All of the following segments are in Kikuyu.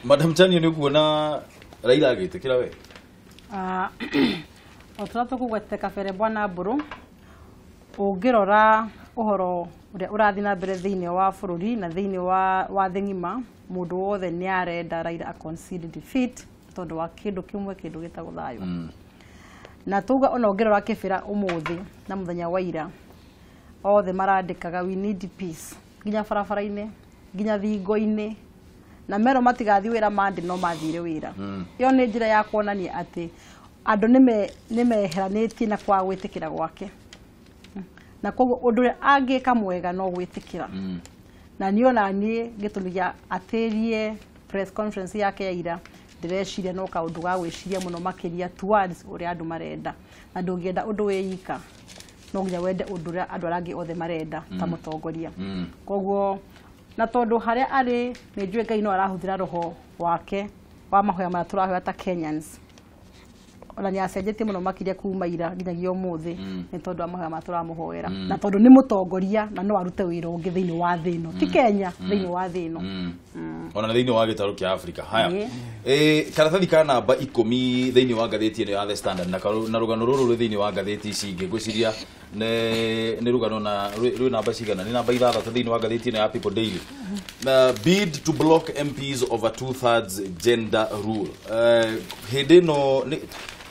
Madam Chanio, nĩ ũkuona Raila agĩtĩkĩra we? Ah, o tũrĩa tũkũgwetete kabere, bwana Mbũrũ, ũngĩrora ũhoro ũrĩa ũrathiĩ na mbere thĩinĩ wa bũrũri na thĩinĩ wa thĩ ng'ima, mũndũ wothe nĩ arenda Raila a concede defeat tondũ wa kĩndũ kĩmwe, kĩndũ gĩtagwo thayũ. Na tuga ona ũngĩrora kĩbĩra ũmũthĩ na mũthenya wa ira, othe marandĩkaga "We need peace", nginya barabara-inĩ, nginya thingo-inĩ, na merwo matigathiĩ wĩra mande no mathire wĩra. Ĩyo nĩ njĩra ya kuonania atĩ andũ nĩ meheranĩtie na kwaga gwĩtĩkĩra gwake, na koguo ũndũ ũrĩa angĩka mwega no gwĩtĩkĩra. Na niĩ ona niĩ gĩtũmi gĩa atĩrie press conference yake ya ira, ndĩreciria no kaũndũ ga gwĩciria mũno makĩria towards ũrĩa andũ marenda. Na ndũngĩenda ũndũ wĩ ika, no nginya wende ũndũ ũrĩa andũ arĩa angĩ othe marenda ta mũtongoria. Koguo na tondũ harĩa arĩ, nĩ njũĩ Ngai no arahũthĩra roho wake wa mahoya marĩa tũrahoya ta Kenyans. Ona nĩ acenjetie mũno makĩria kuma ira nginyagia ũmũthĩ, nĩ tondũ wa mahoya marĩa tũramũhoera, na tondũ nĩ mũtongoria na no arute wĩra ũngĩ thĩinĩ wa thĩ ĩno, ti Kenya, thĩinĩ wa thĩ ĩno. Ona thĩinĩ wa gĩtarũ kĩa Afrika. Haya. Ĩĩ. Karatathi ka namba 10 thĩinĩ wa ngathĩti ĩno ya The Standard na rũgano rũrũ rwĩ thĩinĩ wa ngathĩti ici ingĩ, ngwĩciria nĩ rũgano na rwĩ namba cigana? Nĩ namba 6 thĩinĩ wa ngathĩti ĩno ya People Daily. Na bid to block MPs over two thirds gender rule. Hĩndĩ ĩno nĩ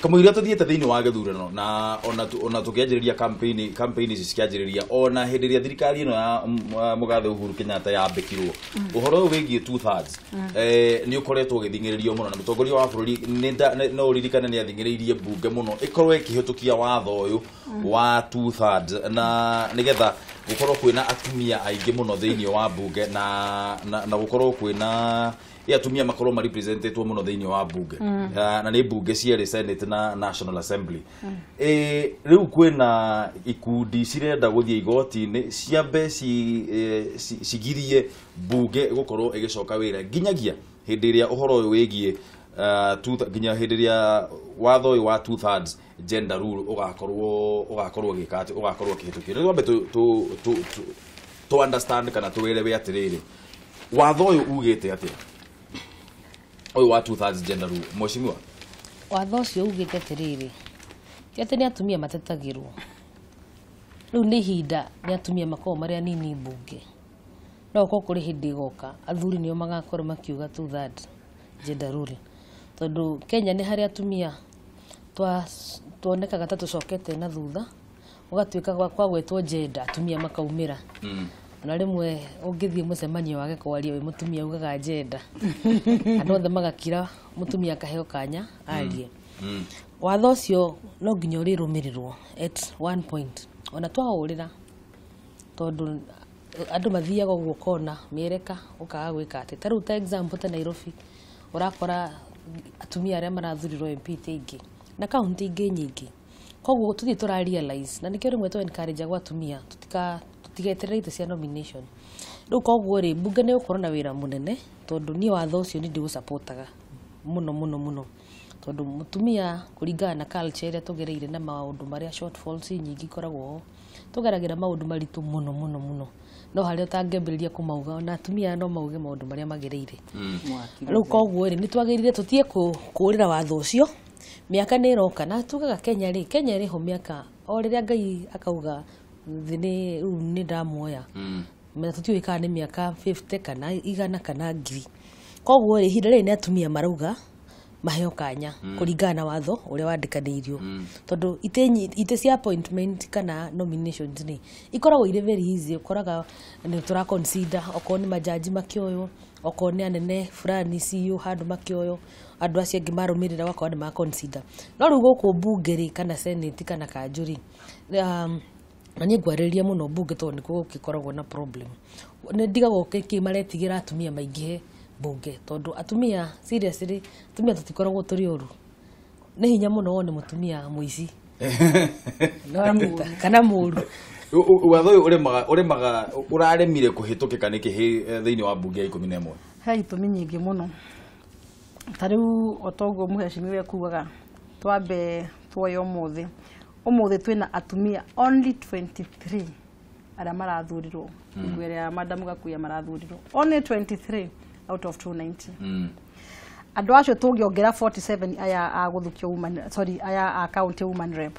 kamũira tũthiĩte thĩinĩ wa gĩthurano na ona tũkĩanjĩrĩria campaign ici cikĩanjĩrĩria, ona hĩndĩ ĩrĩa thirikari ĩno ya mũgathe Uhuru Kenyatta yambĩkirwo, ũhoro ũyũ wĩgiĩ two thirds nĩ ũkoretwo ũgĩthing'ĩrĩrio mũno na mũtongoria wa bũrũri. No ũririkane nĩ athing'ĩrĩirie mbunge mũno ĩkorwo ĩkĩhĩtũkia watho ũyũ wa two thirds, na nĩgetha gũkorwo kwĩna atumia aingĩ mũno thĩinĩ wa mbunge na gũkorwo kwĩna atumia makorwo marepresentetwo mũno thĩinĩ wa mbunge. Na nĩ mbunge cierĩ, Senate na National Assembly. Rĩu kwĩna ikundi cirenda gũthiĩ igoti-inĩ ciambe cigirie mbunge gũkorwo ĩgĩcoka wĩra nginyagia hĩndĩ ĩrĩa ũhoro ũyũ wĩgiĩ nginya hĩndĩ ĩrĩa watho ũyũ wa two thirds gender rule ũgakorwo ũgĩka atĩ ũgakorwo ũkĩhĩtũkio. Rĩu twambe tu understand kana tuelewe atĩrĩrĩ, watho ũyũ ugĩte atĩa, ũyũ wa two thirds gender rule, mheshimiwa? Watho ũcio ugĩte atĩrĩrĩ, ti atĩ nĩ atumia matetagĩrwo. Rĩu nĩ ihinda nĩ atumia makoragwo marĩ anini mbunge, no gũkorwo kũrĩ hĩndĩ ĩgoka athuri nĩo magakorwo makiuga two third gender rule, tondũ Kenya nĩ harĩ atumia tuonekaga ta tũcokete na thutha, gũgatuĩka kwagwetwo gender atumia makaumĩra. Ona rĩmwe ũngĩthiĩ mũcemanio wage kwaria wĩ mũtumia, ugaga gender, andũ othe magakira, mũtumia akaheo kanya arie. Watho ũcio no nginya ũrĩrũmĩrĩrwo at one point, ona twahũrĩra, tondũ andũ mathiaga ũguo kona mĩereka ũkaga gwĩka atĩ ta rĩu, ta example, ta Nairobi ũrakora atumia arĩa marathurirwo MP ti aingĩ na kaunti ingĩ nyingĩ. Koguo tũthiĩ tũra realize na nĩkĩo rĩmwe tũ encourage agwo atumia tũtigeterere itĩ cia nomination. Rĩu koguo rĩ, mbunge nĩ gũkorwo na wĩra mũnene, tondũ niĩ watho ũcio nĩ ndĩũsupportaga mũno mũno mũno, tondũ mũtumia kũringana na culture ĩrĩa tũgereire na maũndũ marĩa shortfalls nyingĩ ikoragwo ho, tũgeragĩra maũndũ maritũ mũno mũno mũno, no harĩa ũtangĩambĩrĩria kũmauga, ona atumia aya no mauge maũndũ marĩa magereire. Rĩu koguo rĩ, nĩ twagĩrĩire tũtige kũũrĩra watho ũcio. Mĩaka nĩ ĩroka na tugaga Kenya rĩ, Kenya ĩrĩho mĩaka o rĩrĩa Ngai akauga thĩ nĩ rĩu nĩ ndamuoya, na tũtiũĩ kana nĩ mĩaka 50 kana 100 kana 1000. Koguo rĩ, ihinda rĩrĩ nĩ atumia marauga maheo kanya kũringana na watho ũrĩa wandĩkanĩirio, tondũ itĩ cia appointment kana nominations nĩ ikoragwo irĩ very easy. Ũkoraga nĩ tũra consider okorwo nĩ majaji makĩoywo, okorwo nĩ anene fulani CEO handũ makĩoywo, andũ acio angĩ marũmĩrĩra ũgakora nĩ ma consider. No rĩu gũkũ mbunge rĩ, kana senate kana kanjũ rĩ, na niĩ ngwarĩrĩria mũno mbunge tondũ nĩkuo gũgĩkoragwo na problem. Nĩ ndigagwo kĩkĩ maretigĩra atumia maingĩhe mbunge, tondũ atumia, seriously, atumia tũtikoragwo tũrĩ oru. Nĩ hinya mũno wone mũtumia mũici. Nĩwanyita? Kana mũru. Watho ũyũ ũremaga ũraremire kũhĩtũkĩka nĩkĩ thĩinĩ wa mbunge ya 11? He itũmi nyingĩ mũno. Ta rĩu o toguo mũhecimiwa ekugaga, twambe tuoye ũmũthĩ, ũmũthĩ twĩna atumia only 23 arĩa marathurirwo hingo ĩrĩa Madam Gakuya marathurirwo, only 23 out of 290. Andũ acio tũngĩongera 47 aya a gũthukio woman, sorry, aya a county woman rep,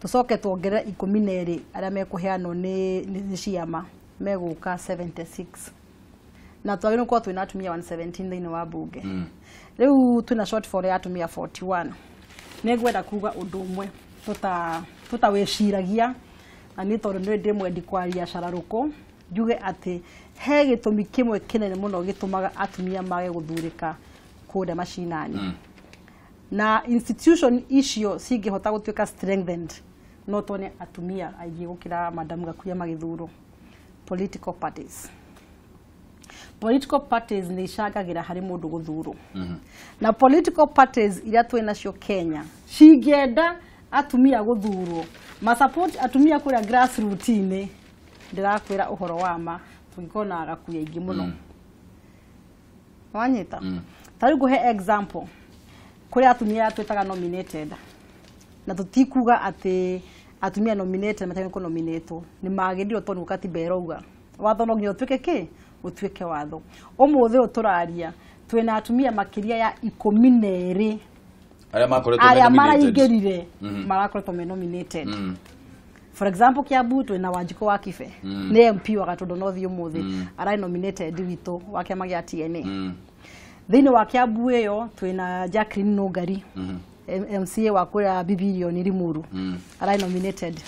tũcoke tuongerere 12 arĩa mekũheanwo nĩ ciama, megũka 76, na twagĩrĩirwo gũkorwo twĩna atumia 117 thĩinĩ wa bunge. Rĩu twĩna shortfall ya atumia 41. Nĩngwenda kuga ũndũ ũmwe tũtawĩciragia, na nĩ tondũ nĩ ndĩ mwendi kwaria cararũkũ, njuge atĩ he gĩtũmi kĩmwe kĩnene mũno gĩtũmaga atumia mage gũthurĩka kũrĩa macinani, na institution icio cingĩhota gũtuĩka strengthened, no tuone atumia aingĩ gũkĩra Madam Gakuya magĩthurwo. Political parties. Political parties nĩ icangagĩra harĩ mũndũ gũthurwo, na political parties iria twĩ nacio Kenya cingĩenda atumia gũthurwo, masupport atumia kũrĩa grassroots-inĩ, ndĩrakwĩra ũhoro wa ma, tũngĩkorwo na Gakuya aingĩ mũno. Wanyita? Ta rĩu ngũhe example, kũrĩ atumia arĩa twĩtaga nominated, na tũtikuga atĩ atumia nominated matabatiĩ kũnominatwo, nĩ magĩrĩirwo, tondũ katiba ĩrauga watho no nginya ũtuĩke kĩ ũtuĩke watho. Ũmũthĩ ũyũ tũraria twĩna atumia makĩria ya 12 arĩa makoretwo me arĩa nominated. Maraingĩrire marakoretwo me nominated. For example, Kiambu twĩna Wanjikũ wa Kibe, nĩ MP wa Gatũndũ North, ũmũthĩ ararĩ nominated witũ wa kĩama gĩa TNA. Thĩinĩ wa Kiambu ĩyo twĩna Jacqueline Nũngari, MCA wa kũrĩa Bibilioni Limuru, ararĩ nominated.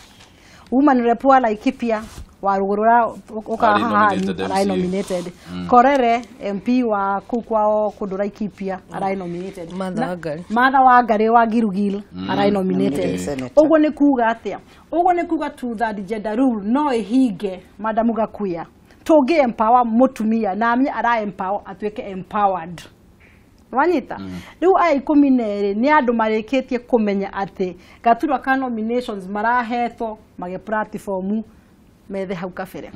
Woman rep wa Laikipia wa rũgũrũ Arĩ nominated ararĩ MCA. Nominated. Korere, MP wa kũu kwao kũndũ Laikipia, ararĩ nominated. Martha Wangari. Martha Wangari wa Gilgil ararĩ nominated. Nominated senator. Ũguo nĩ kuga atĩa? Ũguo nĩ kuga two third gender rule no ĩhinge, Madam Gakuya, tũngĩ empower mũtumia na amenye ara empower atuĩke empowered. Wanyita? Rĩu aya 12 nĩ andũ marĩkĩtie kũmenya atĩ gaturwa ka nominations marahetwo mage platform methe hau kabere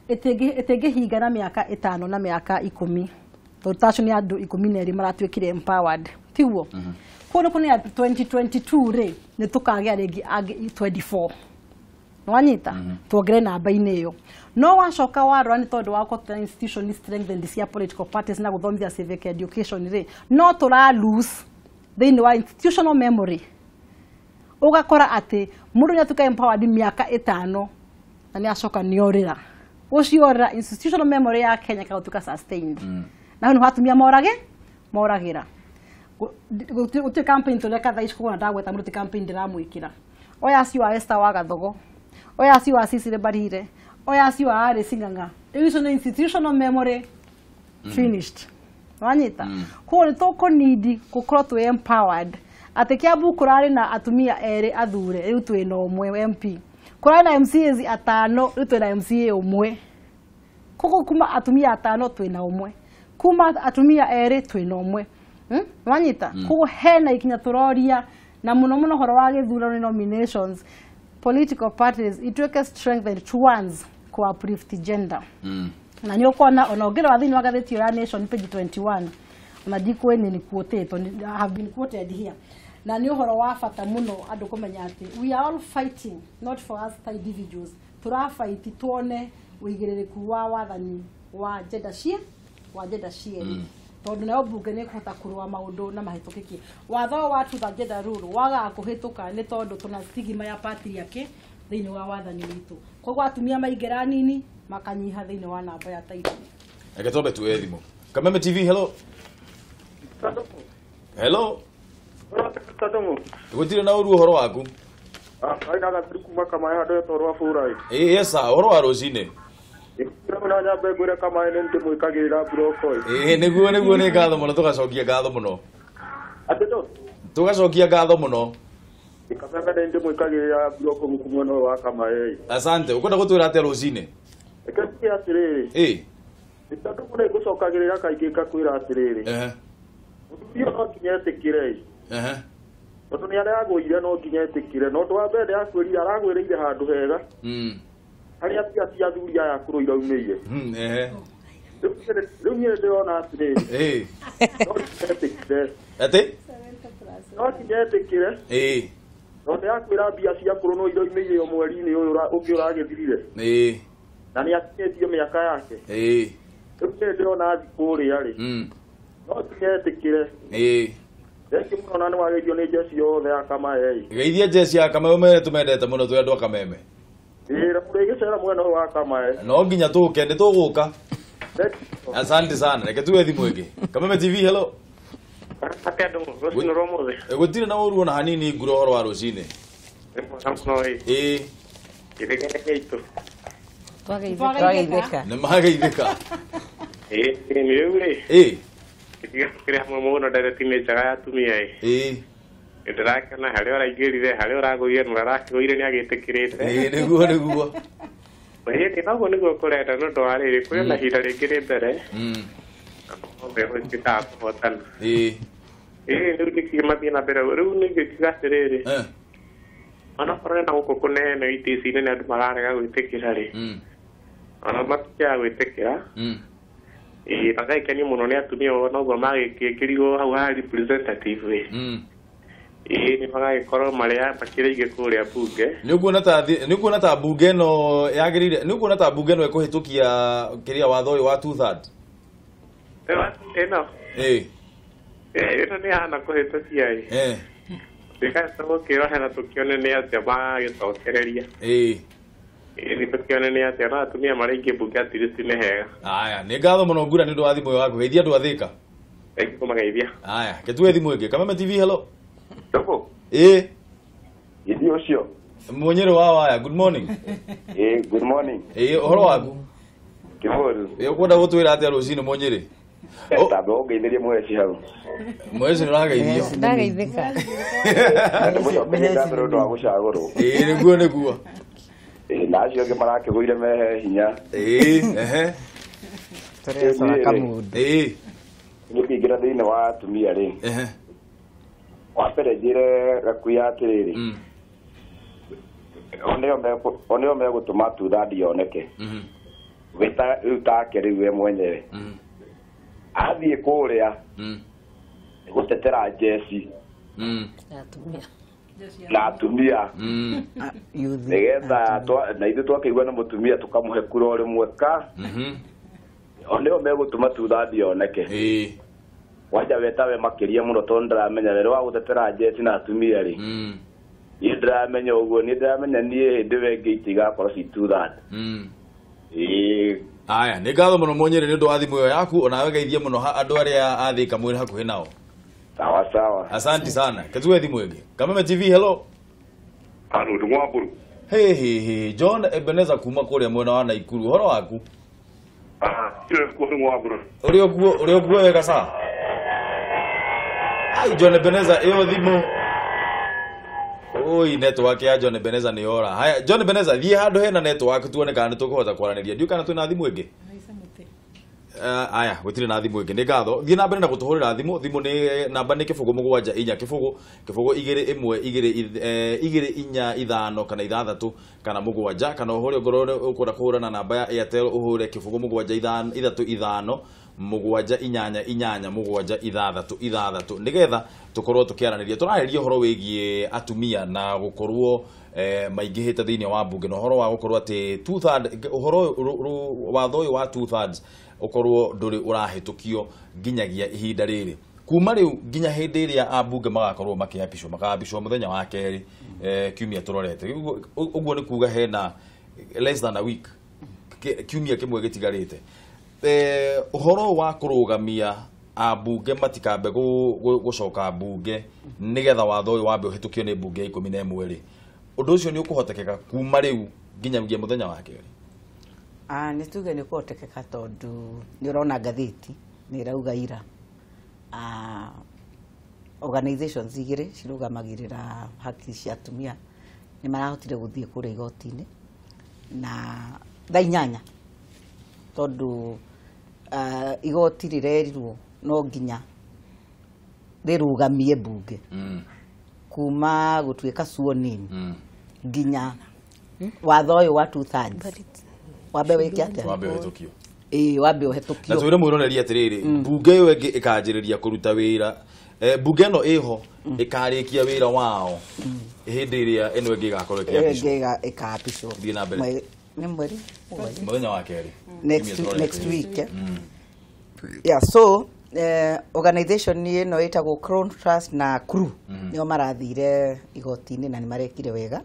ĩtĩngĩhinga na mĩaka 5 na mĩaka 10, tondũ tacio nĩ andũ 12 maratuĩkire empowered, tiguo? Kũu nĩ kũnĩa 2022 rĩ, nĩ tũkagĩa rĩngĩ angĩ 24. Wanyita? Tuongere namba-inĩ ĩyo. No wacoka warora, nĩ tondũ wa gũkorwo institution strengthened cia political parties na gũthomithia civic education rĩ, no tũra lose thĩinĩ wa institutional memory. Ũgakora atĩ mũndũ nĩ atuĩka empowered mĩaka 5 na nĩ acoka nĩ orĩra ũcio orĩra, institutional memory ya Kenya ĩkaga sustained, na hau nĩho atumia morage moragĩra. Gũtirĩ campaign tũreka thaa ici kuona ndagweta mũndũ, ti campaign ndĩramwĩkĩra. Oya acio a Esther wa Gathogo, oya acio a Cecily Barire, oya acio a Alice Ng'ang'a, rĩu icio nĩ institutional memory finished. Wanyita? Koguo nĩ tũkũnidi gũkorwo twĩ empowered atĩ Kiambu kũrarĩ na atumia erĩ athure, rĩu twĩna ũmwe MP. Kũrarĩ na MCAs atano, rĩu twĩna MCA ũmwe. Koguo kuma atumia atano twĩna ũmwe, kuma atumia erĩ twĩna ũmwe. Wanyita? Koguo hena ikinya tũroria, na mũno mũno ũhoro wa gĩthurano, nominations, political parties ituĩke strengthened towards ku uplift gender. Na nĩ ũkuona ona ũngĩrora thĩinĩ wa ngathĩti ĩyo ya Nation page 21, ona ndikwĩ nĩ quoted, I have been quoted here, na nĩ ũhoro wa bata mũno andũ kũmenya atĩ we are all fighting not for us ta individuals, tũrabaiti tuone ũigĩrĩrĩku wa wathani wa gender cie wa gender cierĩ, tondũ nayo mbunge nĩ ĩkũhota kũrũa maũndũ na mahĩtũkĩkie watho ũyũ wa two third gender rule. Wagaga kũhĩtũka nĩ tondũ tũna stigma ya patriarchy thĩinĩ wa wathani witũ, koguo atumia maingĩra nini makanyiha thĩinĩ wa namba ya title. Reke twambe tuoye thimũ. Kameme TV, hello, hello. Gũtirĩ na ũru, ũhoro waku? Ainaga kuma kamaĩ handũ hetwo rwa bũra. Ĩ, yes sir, ũhoro wa rũcinĩ? Na nyambe ngwĩre kamaĩ nĩ ndĩmwĩkagĩrĩra mburoko. Ĩ, nĩguo, nĩ ngatho mũno, tũgacokia ngatho mũno. Atĩ tũ Tũgacokia ngatho mũno. Kameme nĩ ndĩmwĩkagĩrĩra mburoko gũkũ mwena ũyũ wa kamaĩ. Asante. Ũkwenda gũtwĩra atĩa rũcinĩ? Reke njuge atĩrĩrĩ, nĩ tondũ nĩ ngũcokagĩrĩra kaingĩ ngakwĩra atĩrĩrĩ, mũtumia no nginya etĩkĩre, tondũ nĩ aragũire, no nginya etĩkĩre. Na ũndũ wa mbere ndĩrakwĩrire, aragwĩrĩire handũ hega harĩa tia athuri aya akũrũ iraumĩire. Rĩu niĩ ndĩrona atĩrĩrĩ, no nginya etĩkĩre. Atĩ? No nginya etĩkĩre, tondũ ndĩrakwĩra mbia cia kũrũ no iraumĩire o mweri-inĩ ũyũ ũngĩ ũragĩthirire, na nĩ akinyĩtie mĩaka yake. Rĩu niĩ ndĩrona athi kũrĩa rĩ, No nginya etĩkĩre. Ĩĩ. Thengiũ mũno na nĩ wageithio nĩ njeci yothe ya Kamae. Geithia njeci ya Kamae ũmere tũmendete mũno twĩ andũ a Kameme. Ĩĩ, na mũrĩgĩcera mwena ũyũ wa Kamae. No nginya tũke, nĩ tũgũka. Asante sana. Reke tuwe thimũ ĩngĩ. Kameme TV, hello. Atĩa andũ, rũcinĩ rwa ũmũthĩ? Gũtirĩ na ũru ona hanini ngura ũhoro wa rũcinĩ. Nĩ mwega mũno ĩ. Ĩĩ. Kĩrĩgene gitũ. Twageithĩka. Nĩ mageithĩka. Ĩĩ, nĩ rĩu rĩ. Ĩĩ. Gĩtiga kĩrĩ hamwe mũno ndereti nĩ njega ya atumia ĩ. Ĩĩ. Nĩndĩrakena harĩa ũraingĩrire, harĩa ũragũire na ũrakĩgũire nĩ agĩtĩkĩrĩte. Ĩĩ, nĩguo nĩguo. Ĩĩ, noguo nĩguo kũrenda nĩ ũndũ wa rĩrĩ, kwĩ na ihinda rĩngĩ rĩ mbere. Othe gũtuĩkaga kũhotana. Ĩĩ. Ĩĩ, rĩu nĩkĩo mathiĩ na mbere. Rĩu nĩngĩkiuga atĩrĩrĩ. Onakorwo hena gũkũ kũnene itĩ ici nene andũ mararega gwĩtĩkĩra rĩ. Ona matikĩaga gwĩtĩkĩra. Ĩĩ, na ngagĩkenio mũno nĩ atumia noguo magĩkĩrwo hau ha representative ĩ. Ĩĩ, nĩ magagĩkorwo marĩa makĩrĩ aingĩ kũrĩa bunge. Nĩ ũkuona ta bunge ĩno yagĩrĩire, nĩ ũkuona ta bunge ĩno ĩkũhĩtũkia kĩrĩa watho ũyũ wa 2/3? Ĩno. Ĩĩ. Ĩno nĩ hana kũhĩtũkia ĩ. Ĩĩ. Tũgũkĩrohe na tũkĩone nĩ atĩa magagĩcokereria. Ĩĩ. Ĩĩ, nĩ tũkĩone nĩ atĩa no atumia marĩa aingĩ mbunge at least nĩ hega. Aya, nĩ ngatho mũno Ngura nĩ ũndũ wa thimũ ĩyo yaku. Geithia andũ a Thĩka. Thank you kũmageithia. Aya, gĩtue thimũ ĩngĩ. Kameme TV, hello. Toko. Ĩĩ. Gĩthiĩ ũcio. Mũnyĩrĩ wa waya, good morning. Ĩĩ, good morning. Ĩĩ, ũhoro waku? Kĩmũru. Ĩĩ, ũkwenda gũtwĩra atĩa rũcinĩ Mũnyĩrĩ? Tamba ũngeithĩrie Mũheci hau. Mũheci nĩ ũrageithio. Ndageithĩka. Ndĩmũcokerie ngatho nĩ ũndũ wa gũcagũrwo. Ĩĩ, nĩguo nĩguo. Ĩĩ, na acio angĩ marakĩgũire mehe hinya. Ĩĩ, ehe. Tũrecora kamũndũ. Ĩĩ. Nĩngĩingĩra thĩinĩ wa atumia rĩ. Ehe. Wa mbere njĩre Gakuya atĩrĩrĩ. O nĩo megũtũma 2/3 yoneke. Rĩu take rĩu we mwenyewe. Athiĩ kũrĩa gũtetera njeci na atumia nĩgetha na ithuĩ twakĩigua nĩ mũtumia tũkamũhe kura o rĩmwe ka. O nĩo megũtũma 2/3 yoneke. Wanja wetawe makĩria mũno tondũ ndĩramenya rĩrĩa wa gũtetera njeci na atumia rĩ. Niĩ ndĩramenya ũguo, niĩ ndĩramenya niĩ hĩndĩ ĩyo ĩngĩ itigakorwo ci 2/3. Ĩĩ. Aya, nĩ ngatho mũno Mũnyĩrĩ nĩ ũndũ wa thimũ ĩyo yaku, onawe geithie mũno andũ arĩa a Thĩka mwĩrĩ hakuhĩ nao. Sawa sawa. Asante sana. Ketue thimũ ĩngĩ. Kameme TV, hello. Halo, nĩ Mwamburu. Hey, hey, hey. John Ebeneza kuma kũrĩa mwena wa Naikuru. Ũhoro waku? Nĩ Mwamburu. Ũrĩ ũkuo wega sa? Ai, John Ebeneza, ĩyo thimũ. Oi, network ya John Ebeneza nĩ yora. Haya, John Ebeneza, thiĩ handũ hena network tuone kana nĩ tũkũhota kwaranĩria. Ndiũĩ kana twĩna thimũ ĩngĩ. Aya, gũtirĩ na thimũ ĩngĩ. Nĩ ngatho. Thiĩ na mbere na gũtũhũrĩra thimũ. Thimũ nĩ namba nĩ 0 7 4 0 0 2 1 2 2 4 5 kana 6 kana 7 kana ũhũre ongorwo ũkwenda kũhũra na namba ya Airtel ũhũre 0 7 3 5 7 8 8 7 6 6 nigetha tukorwo tukiaranĩria. Tũrarĩria ũhoro wĩgiĩ atumia na gũkorwo maingĩhĩte thĩinĩ wa mbunge na ũhoro wa gũkorwo atĩ 2/3 ũhoro watho ũyũ wa 2/3 ũkorwo ndũrĩ ũrahĩtũkio nginyagia ihinda rĩrĩ. Kuma rĩu nginya hĩndĩ ĩrĩa ambunge magakorwo makĩapishwo, makapishwo mũthenya wa kerĩ kiumia tũrorete. Ũguo nĩ kuga hena less than a week, kiumia kĩmwe gĩtigarĩte. Ũhoro wa kũrũgamia ambunge matikambe gũcoka mbunge nĩgetha watho ũyũ wambe ũhĩtũkio nĩ mbunge ya 11 rĩ, ũndũ ũcio nĩ ũkũhotekeka kuma rĩu nginyagia mũthenya wa kerĩ? Nĩ tuge nĩ ũkũhotekeka tondũ nĩ ũrona ngathĩti nĩ ĩrauga ira organizations igĩrĩ cirũgamagĩrĩra haki cia atumia nĩ marahotire gũthiĩ kũrĩa igoti-inĩ na thaa 8 tondũ igoti rĩrerirwo no nginya rĩrũgamie mbunge kuma gũtuĩka sworn in nginya watho ũyũ wa 2/3 wambe wĩke atĩa? Wambe ũhĩtũkio. Ĩĩ, wambe ũhĩtũkio. Na twĩre mwĩroreri atĩrĩrĩ, mbunge ĩyo ĩngĩ ĩkanjĩrĩria kũruta wĩra, mbunge ĩno ĩho ĩkarĩkia wĩra wao hĩndĩ ĩrĩa ĩno ĩngĩ ĩgakorwo ĩkĩapishwo. Ĩyo ĩngĩ ĩkapishwo. Thiĩ na mbere. Nĩ mweri? Mũthenya wa kerĩ. Next week. Yeah, so Organization ĩno ĩtagwo Crown Trust na Crew nĩo marathire igoti-inĩ na nĩ marekire wega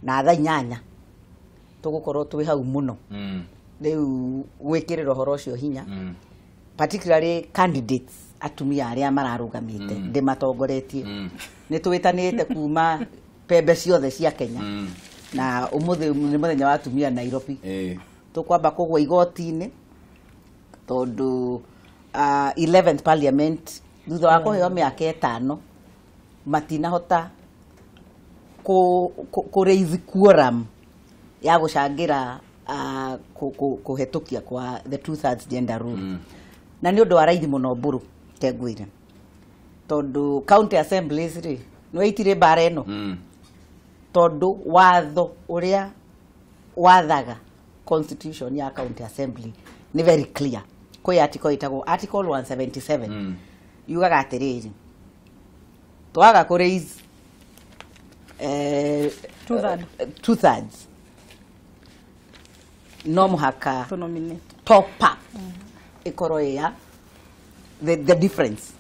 na thaa 8 tũgũkorwo twĩ hau mũno rĩu gwĩkĩrĩra ũhoro ũcio hinya particularly candidates atumia arĩa mararũgamĩte ndĩmatongoretie nĩ twĩtanĩte kuma pembe ciothe cia Kenya na ũmũthĩ nĩ mũthenya wa atumia Nairobi tũkwamba kũgwa igoti-inĩ tondũ 11th parliament thutha wa kũheo mĩaka 5 matinahota kũ raise quorum ya gũcangĩra kũhetũkia kwa the 2/3 gender rule na nĩ ũndũ wa raithi mũno mbũrũ kengwĩre tondũ county assemblies rĩ nĩ waitirĩ mbara ĩno tondũ watho ũrĩa wathaga constitution ya county assembly nĩ very clear kwĩ article ĩtagwo article 177 yugaga atĩrĩrĩ twaga kũ raise 2/3 no mũhaka top up ĩkorwo ya the difference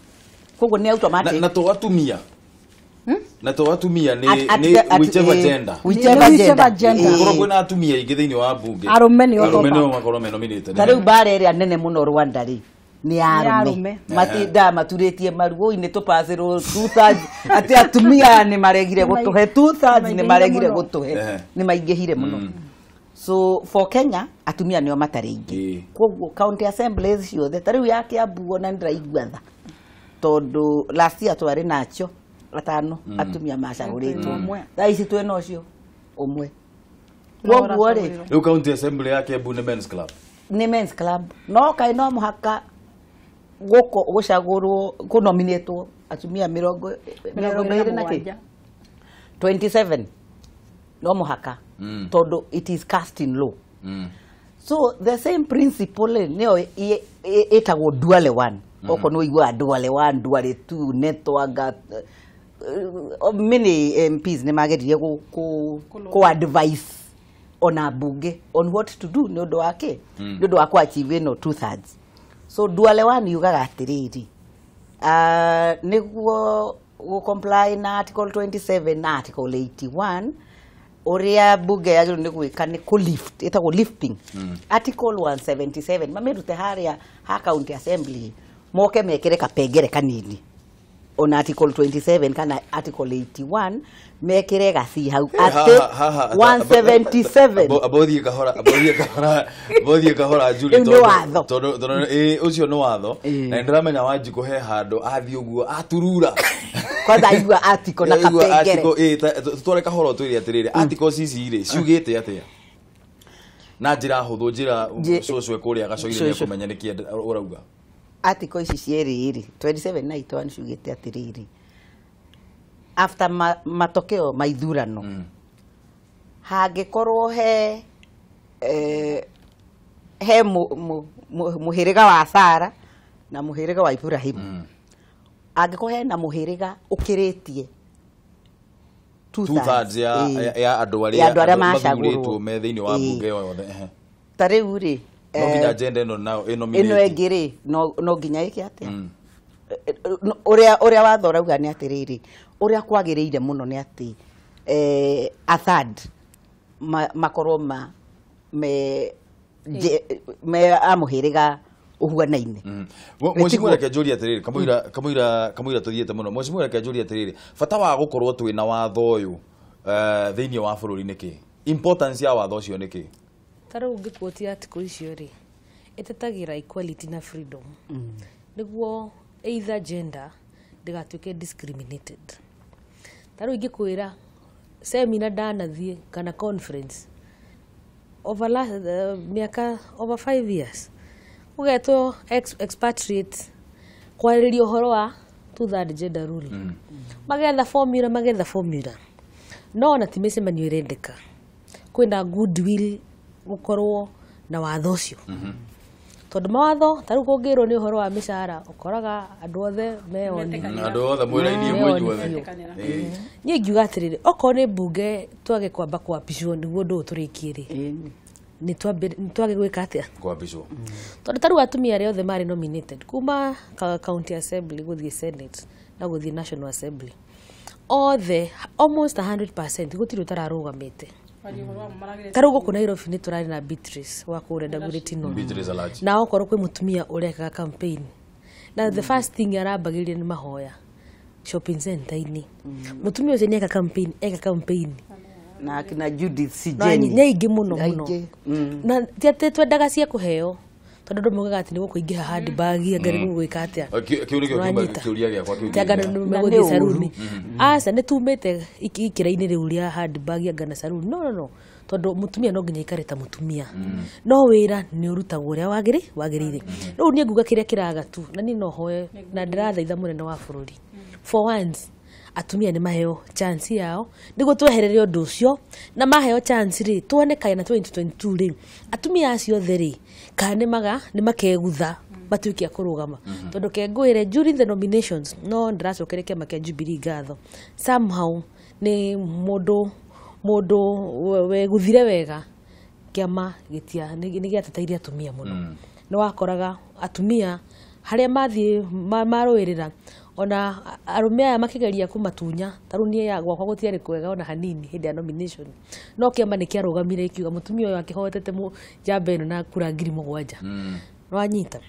koguo nĩ automatic na to atumia na to atumia ni whichever gender whichever gender korwo kwĩna atumia aingĩ thĩinĩ wa bunge arũme nĩo makorwo me nominated ta rĩu mbara ĩrĩa nene mũno Rwanda rĩ nĩ arũme matinda maturĩtie maruo-inĩ tũpacĩrwo 2/3 atĩ atumia nĩ maregire gũtũhe 2/3 nĩ maregire gũtũhe nĩ maingĩhire mũno so for Kenya atumia nĩo matarĩ aingĩ koguo county assemblies ciothe ta rĩu ya Kiambu ona nĩndĩraigua tha tondũ last year twarĩ nacio 5 atumia macagũrĩtwo thaa ici twĩna ũcio ũmwe koguo rĩ rĩu county assembly ya Kiambu nĩ men's club nĩ men's club no kaĩ no mũhaka gũkũ gũcagũrwo kũnominĩtwo atumia 27 na kĩ 27 no mũhaka tondũ it is cast in law so the same principle nĩyo ĩtagwo duale one okorwo nĩ ũiguaga duale one duale two netwanga many MPs nĩ mageririe kũ advice ona bunge on what to do nĩ ũndũ wa kĩ nĩ ũndũ wa kũ achieve ĩno 2/3 so duale one yugaga atĩrĩrĩ nĩguo gũ comply na article 27 na article 81 ũrĩa bunge yagĩrĩirwo nĩ gwĩka nĩ kũ lift ĩtagwo lifting article 177 mamĩrute harĩa ha county assembly moke mekĩre kapengere kanini ona article 27 kana article 81 mekĩre gaci hau atĩ 177 abothiĩ kahora Julie tondũ ũcio nĩ watho na nĩndĩramenya Wanjikũ he handũ athiĩ ũguo aturura kwanza aigua article na kapengere tutware kahora ũtwĩre atĩrĩrĩ articles ici rĩ ciugĩte atĩa na njĩra hũthũ njĩra cũcũ kũrĩa gacoire nĩekũmenya nĩkĩ ũrauga article ici cierĩ rĩ 27 na 81 ciugĩte atĩrĩrĩ after matokeo ma ithurano hangĩkorwo he he mũhĩrĩga wa Sara na mũhĩrĩga wa Ibrahim angĩkorwo hena mũhĩrĩga ũkĩrĩtie 2/3 ya andũ arĩa mathurĩtwo me thĩinĩ wa bunge yothe ta rĩu rĩ no nginya agenda ĩno nayo ĩno ĩngĩ rĩ no nginya ĩke atĩa ũrĩa watho ũrauga nĩ atĩrĩrĩ ũrĩa kwagĩrĩire mũno nĩ atĩ a third makorwo me a mũhĩrĩga ũhuanaine Mheshimiwa reke njũrie atĩrĩrĩ kamũira tũthiĩte mũno Mheshimiwa reke njũrie atĩrĩrĩ bata wa gũkorwo twĩna watho ũyũ thĩinĩ wa bũrũri nĩkĩ importance ya watho ũcio nĩkĩ ta rĩu ũngĩkuotia article icio rĩ ĩtetagĩra equality na freedom nĩguo either gender ndĩgatuĩke discriminated ta rĩu ingĩkwĩra seminar ndanathiĩ kana conference over last miaka over 5 years ũgetwo expatriate kwarĩrĩria ũhoro wa 2/3 gender rule magetha formula no ona ti mĩcemanio ĩrendeka kwĩna goodwill gũkorwo na watho ũcio tondu mawatho ta riu kungirwo ni uhoro wa mishahara ukoraga andu othe meoni andu othe mwira-ini imwe inyuothe nie ngiuga atiriri okorwo ni mbunge twage kwamba kwapicwo niguo ndu turikie ri Nĩ twage gwĩka atĩa? Kwambicwo. Tondũ ta rĩu atumia arĩa othe marĩ nominated kuma county assembly gũthiĩ senate na gũthiĩ national assembly, othe almost 100% gũtirĩ ũtararũgamĩte. Ta rĩu gũkũ Nairobi nĩ tũrarĩ na Beatrice wa kũrĩa Dagoretti North. Beatrice Alaji. Na okorwo kwĩ mũtumia ũrekaga campaign, na the first thing arambagĩrĩria nĩ mahoya shopping center-inĩ. Mũtumia ũcio nĩ eka campaign, eka campaign na akina Judith Sijeni nĩ aingĩ mũno mũno. Na ti atĩ twendaga cia kũheo, tondũ andũ maugaga atĩ nĩ gũkũingĩha handbag, anga nĩ gũgwĩka atĩa. Kĩu nĩkĩo kĩũria gĩakwa kĩu. Ti anga nĩ megũthiĩ saruni. Aca, nĩ tumĩte ikĩra-inĩ rĩu rĩa handbag anga na saruni. No, no, no. Tondũ mũtumia no nginya aikare ta mũtumia. No wĩra nĩ ũrutagwo ũrĩa wagĩrĩire. Rĩu niĩ nguga kĩrĩa kĩraga tu, na niĩ no hoe na ndĩrathaitha mũnene wa bũrũri. For once, atumia nĩ maheo chance yao nĩguo tweherere ũndũ ũcio, na maheo chance rĩ, tuone kana 2022 rĩ, atumia acio othe rĩ, kana nĩ makegutha matuĩke a kũrũgama. Tondũ ke ngwĩre during the nominations, no ndĩracokeria kĩama kĩa Jubilee ngatho, somehow nĩ mũndũ weguthire wega, kĩama nĩ gĩateteire atumia mũno. Nĩ wakoraga atumia harĩa mathiĩ marũĩrĩra, ona arũme aya makĩgeria kũmatunya, ta rĩu niĩ gwakwa gũtiarĩ kwega ona hanini hĩndĩ ya nomination, no kĩama nĩ kĩarũgamire gĩkiuga mũtumia ũyũ akĩhotete njamba ĩno na kura 7,000. Nĩwanyita.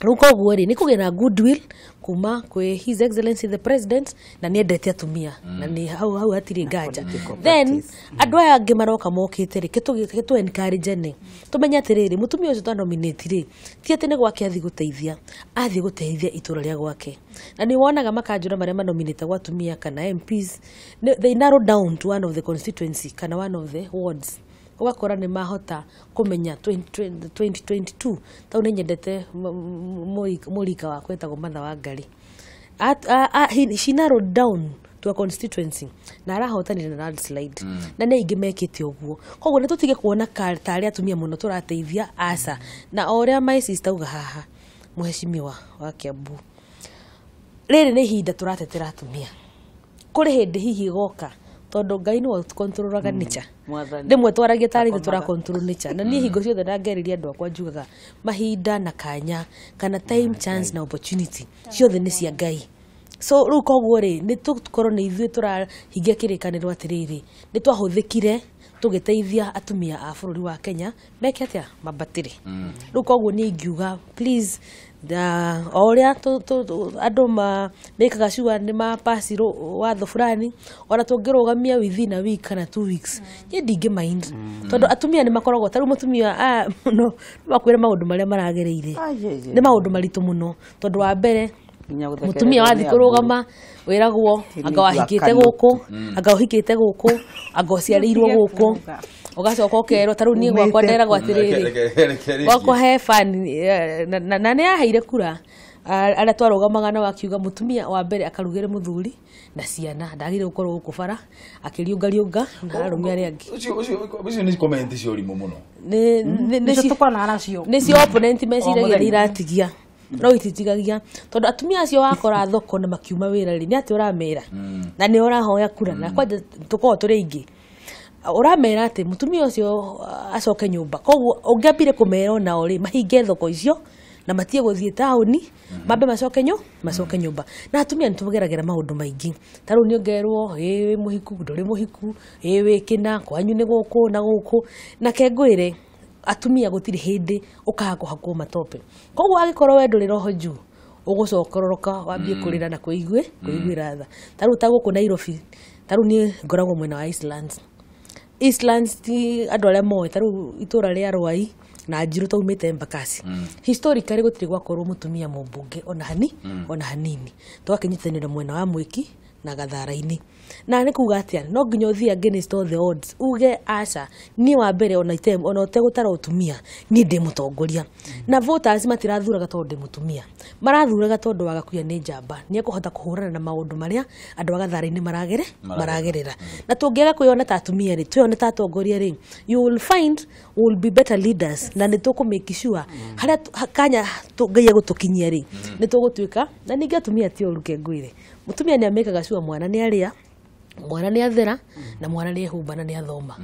Rĩu koguo rĩ, nĩ kũgĩa na goodwill kuma kwĩ His Excellency the President, na nĩ endete atumia, na nĩ hau hau hatirĩ nganja. Then andũ aya angĩ maroka mokĩte rĩ, kĩtũ encourage nĩ tũmenye atĩrĩrĩ, mũtumia ũcio twa nominate rĩ, ti atĩ nĩ gwake athiĩ gũteithia, athiĩ gũteithia itũra rĩa gwake. Na nĩ wonaga makanjũra marĩa manominate gwa atumia kana MPs, they narrow down to one of the constituency kana one of the wards. Ũgakora nĩ mahota kũmenya 2022. Tau nĩ nyendete mũrika wakwa etagwo Martha Wangari. She narrowed down to a constituency na arahotanire na landslide. Na nĩ aingĩ mekĩte ũguo. Koguo nĩ tũtige kuona tarĩ atumia mũno tũrateithia, aca. Na o ũrĩa my sister auga haha, mũhecimiwa wa Kiambu, rĩrĩ nĩ ihinda tũratetera atumia. Kũrĩ hĩndĩ hihi goka, tondũ Ngai nĩwe ũcontrolaga nature. Rĩmwe twaragia tarĩ ithuĩ tũracontrol nature. Na niĩ hingo ciothe ndangeririe andũ akwa njugaga mahinda na kanya kana time, chance na opportunity ciothe nĩ cia Ngai. So rĩu koguo rĩ, nĩ tũkorwo nĩ ithuĩ tũrahingia kĩrĩkanĩro atĩrĩrĩ, nĩ twahũthĩkire tũgĩteithia atumia a bũrũri wa Kenya meke atĩa, mambatĩre. Rĩu koguo niĩ ingiuga please, o ũrĩa andũ mekaga sure nĩ mapasi watho fulani, ona tũngĩrũgamia within a week kana 2 weeks, niĩ ndingĩ mind. Tondũ atumia nĩ makoragwo, ta rĩu mũtumia no makwĩre maũndũ marĩa maragereire nĩ maũndũ maritũ mũno. Tondũ wa mbere, mũtumia wathiĩ kũrũgama wĩragwo anga wahikĩte gũkũ, anga ũhikĩte gũkũ, anga ũciarĩirwo gũkũ, ũgacoka ũkerwo. Ta rĩu niĩ gwakwa nderagwo atĩrĩrĩ, gwakwa he fan na nĩ yaheire kura arĩa twarũgamaga nao, akiuga mũtumia wa mbere akarugĩre mũthuri na ciana, ndagĩrĩire gũkorwo gũkũ bara akĩriũngariũnga na arũme arĩa angĩ. Ũcio nĩ comment cia ũrimũ mũno. Nĩcio opponent meciragia nĩ iratigia, no ititigagia, tondũ atumia acio wakora thoko na makiuma wĩra rĩ, nĩ atĩ ũramera na nĩ ũrahoya kura, na kwanja tũkoragwo tũrĩ aingĩ, ũramera atĩ mũtumia ũcio acoke nyũmba. Koguo ũngĩambire kũmera onao rĩ, mahinge thoko icio na matige gũthiĩ taũni, mambe macoke nyũmba. Na atumia nĩ tũgeragĩra maũndũ maingĩ. Ta rĩu nĩ ũngerwo ĩ wĩ mũhiku, ndũrĩ mũhiku, ĩ wĩ kĩna, kwanyu nĩ gũkũ na gũkũ. Na ke ngwĩre atumia gũtirĩ hĩndĩ ũkaga kũhakwo matope. Koguo angĩkorwo we ndũrĩ roho juu, ũgũcokororoka wambie kũrĩra na kũiguĩra tha. Ta rĩu ta gũkũ Nairobi, ta rĩu niĩ ngoragwo mwena wa Eastlands. Eastlands ti andũ arĩa moĩ, ta rĩu itũra rĩa Rwai na Njirũ taumĩte Embakasi. Historically gũtirĩ gwakorwo mũtumia mũmbunge ona hanini. Twakĩnyitanĩra mwena wa Mwiki na Gathara-inĩ. Na nĩ kuga atĩa, no nginya ũthiĩ against all the odds, uge aca, niĩ wa mbere ona ũtegũtara ũtumia, niĩ ndĩ mũtongoria. Na voters matirathuraga tondũ ndĩ mũtumia, marathuraga tondũ wa Gakuya nĩ njamba, nĩ ekũhota kũhũrana na maũndũ marĩa andũ a Gathara-inĩ maragerera. Na tũngĩaga kwĩyona ta atumia rĩ, twĩyone ta atongoria rĩ, you will find we will be better leaders, na nĩ tũkũ make sure harĩa kanya Ngai egũtũkinyia rĩ, nĩ tũgũtuĩka. Na ningĩ atumia ti ũru, ke ngwĩre, mũtumia nĩ amĩkaga sure mwana nĩ arĩa, Mwana nĩ athera na mwana nĩ ehumba na nĩ athoma.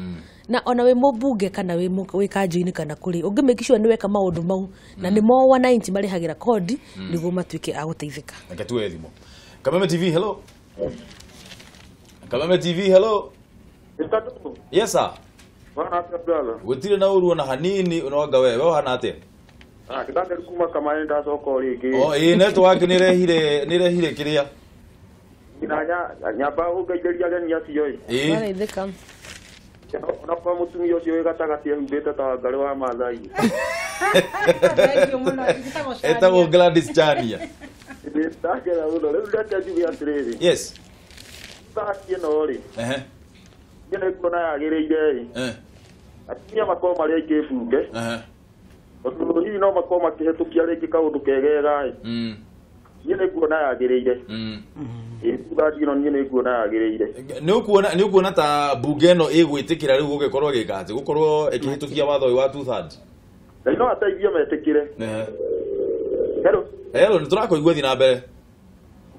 Na ona wĩ mũmbunge kana wĩ kanjũ-inĩ kana kũrĩ ũngĩ make sure nĩ weka maũndũ mau na nĩ mo wananchi marĩhagĩra kodi nĩguo matuĩke a gũteithĩka. Reke tuoe thimũ. Kameme TV, hello. Kameme TV, hello. Yes sir. Gũtirĩ na ũru ona hanini ũnonga we ũhana atĩa? Ndakĩrĩ kuma Kamaĩ ndacoka o rĩngĩ. O ĩĩ network nĩrehire kĩrĩa. Nyamba ũngeithĩria ageni acio ĩ. Waraithĩka. Ona kwa mũtumia ũcio wĩ gatagatĩ ehumbĩte ta Wangarĩ wa Maathai. Etagwo Gladys Chania. Ndakena mũno. Rĩu reke njuge atĩrĩrĩ. Yes. Thaki ĩno rĩ. Ehe. Niĩ nĩnguona yagĩrĩire ĩ. Atumia makorwo marĩ aingĩ bunge. Tondũ hihi no makorwo makĩhetũkia rĩngĩ kaũndũ kegega ĩ. Niĩ nĩnguona yagĩrĩire. Ĩ niĩ nĩnguona yagĩrĩire. Nĩ ũkuona ta bunge ĩno ĩgwĩtĩkĩra rĩu gũgĩkorwo ĩgĩka atĩ gũkorwo ĩkĩhĩtũkia watho ũyũ wa 2/3? Ngai no ateithie metĩkĩre. Hello. Hello, nĩ tũrakũigua, thiĩ na mbere.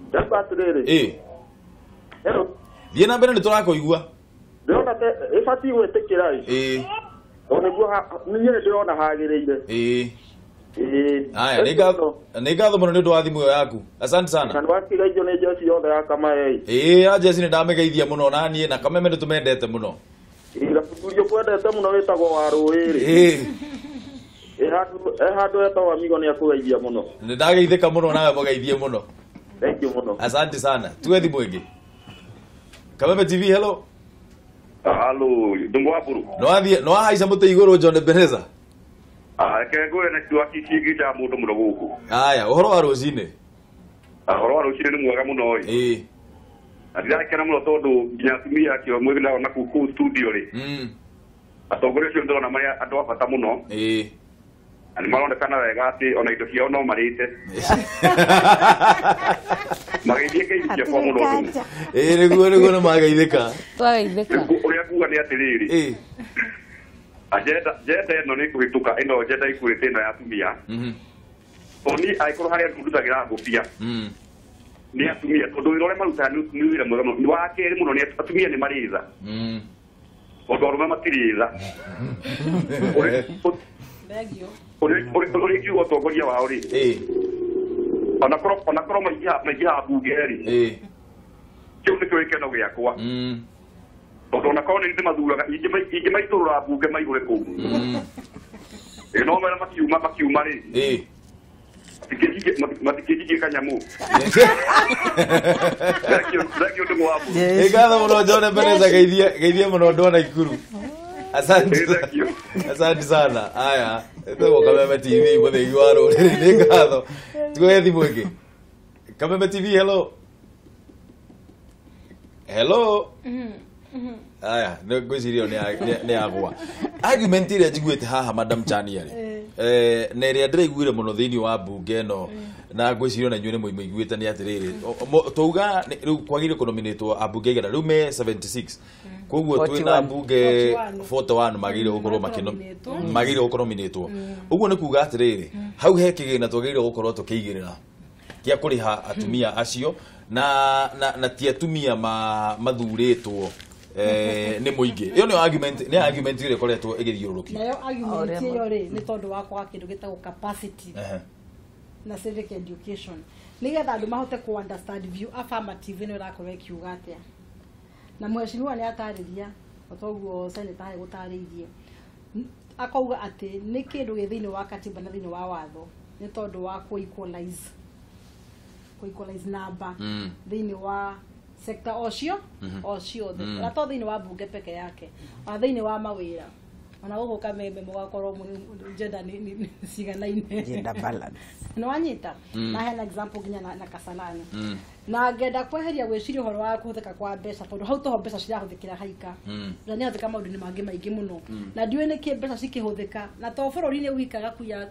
Ndauga atĩrĩrĩ. Ĩ. Hello. Thiĩ na mbere nĩ tũrakũigua. Ndĩrona ĩbatiĩ gwĩtĩkĩra ĩ. Ĩ. Tondũ nĩguo niĩ nĩndĩrona hagĩrĩire. Ĩ. Aya, nĩ ngatho mũno nĩ ũndũ wa thimũ ĩyo yaku. Asante sana. Na nĩwakĩgeithio nĩ njeci yothe ya Kamae. Ĩ, a njeci nĩ ndamĩgeithia mũno na niĩ na Kameme nĩ tũmendete mũno. Ĩ, na mũthuri ũkwendete mũno wĩtagwo Warũĩ rĩ. Ĩ. Ĩ handũ etagwo Amigo nĩ akũgeithia mũno. Nĩ ndageithĩka mũno nawe mũgeithie mũno. Thank you mũno. Asante sana. Tuwe thimũ ĩngĩ. Kameme TV, hello. Halo, ndungu wa buru. No wahaica mũtĩ igũrũ John Ebenezer. Reke ngwĩre nĩ kiugo kĩngĩ kĩa mũndũ mũno gũkũ. Aya, ũhoro wa rũcinĩ. Ũhoro wa rũcinĩ nĩ mwega mũno ĩ. Ĩ. Na ndirakena mũno tondũ nginya atumia akĩo mwĩ ndĩrona kũu studio rĩ. Atongoria acio ndĩrona marĩ andũ a bata mũno. Ĩ. Na nĩ maronekana wega atĩ ona indo ciao no marĩte. Mageithie ngeithia kwa mũno ũndũ. Ĩ, nĩguo nĩ mageithĩka. Twageithĩka. Ũrĩa nguga nĩ atĩrĩrĩ. Ĩ. Agenda ĩno nĩ kũhĩtũka ĩno agenda ĩkuĩte ĩno ya atumia. Tondũ niĩ angĩkorwo harĩa ndutagĩra ngũbia nĩ atumia tondũ wĩra ũrĩa marutaga nĩ wĩra mwega mũno. Nĩ wa kerĩ mũno nĩ atumia nĩ marĩ tha. Tondũ arũme matirĩ tha. Ũrĩa ingiuga ũtongoria wao rĩ. Onakorwo maingĩhaga mbunge rĩ. Kĩu nĩkĩo gĩkeno gĩakwa. Tondũ onakorwo nĩ ndĩmathuraga ingĩmaitũrũra mbunge maihũre kũu. Ĩ no mera makiuma rĩ. Matikĩnjigie kanyamũ. Thank you ndũngũ wa mburu. Ĩ ngatho mũno John Ebenezer, geithie mũno andũ a Naikuru. Asante. Asante sana. Aya, ĩtagwo Kameme TV mũthĩgi wa rũrĩrĩ. Nĩ ngatho. Tuoe thimũ ĩngĩ. Kameme TV, hello. Hello. Aya, nĩ ngwĩciria nĩ yagwa. Argument ĩrĩa njiguĩte haha Madam Chania rĩ. Na ĩrĩa ndĩraiguire mũno thĩinĩ wa mbunge ĩno na ngwĩciria ona inyuĩ nĩ mũiguĩte nĩ atĩrĩrĩ. Twauga rĩu kwagĩrĩire kũnominĩtwo ambunge igana rĩu me 76. Koguo twĩna mbunge 41 magĩrĩire gũkorwo magĩrĩire gũkorwo. Ũguo nĩ kuga atĩrĩrĩ, hau he kĩgĩna twagĩrĩire gũkorwo tũkĩigĩrĩra kĩa kũrĩha atumia acio na ti atumia mathurĩtwo nĩ mũingĩ. Ĩyo nĩyo argument, nĩ argument ĩrĩa ĩkoretwo ĩgĩthiũrũrũkio. Nayo argument ĩyo rĩ nĩ tondũ wa kwaga kĩndũ gĩtagwo capacity na civic education nĩgetha andũ mahote ku understand view affirmative ĩno ĩrakorwo ĩkiuga atĩa. Na mheshimiwa nĩ atarĩria toguo senator gũtarĩirie akauga atĩ nĩ kĩndũ gĩ thĩinĩ wa katiba na thĩinĩ wa watho nĩ tondũ wa ku equalize number thĩinĩ wa sector ocio o ciothe na to thĩinĩ wa bunge peke yake ona thĩinĩ wa mawĩra ona gũkũ Kameme mũgakorwo gender nĩ ciganaine gender balance nĩ wanyita na hena example nginya na Kasarani na ngenda kweheria gwĩciria ũhoro wa kũhũthĩka kwa mbeca tondũ hau toho mbeca cirahũthĩkĩra haika na nĩ hũthĩka maũndũ-inĩ mangĩ maingĩ mũno na ndiũĩ nĩkĩ mbeca cikĩhũthĩka na to bũrũri-inĩ wikaga kuya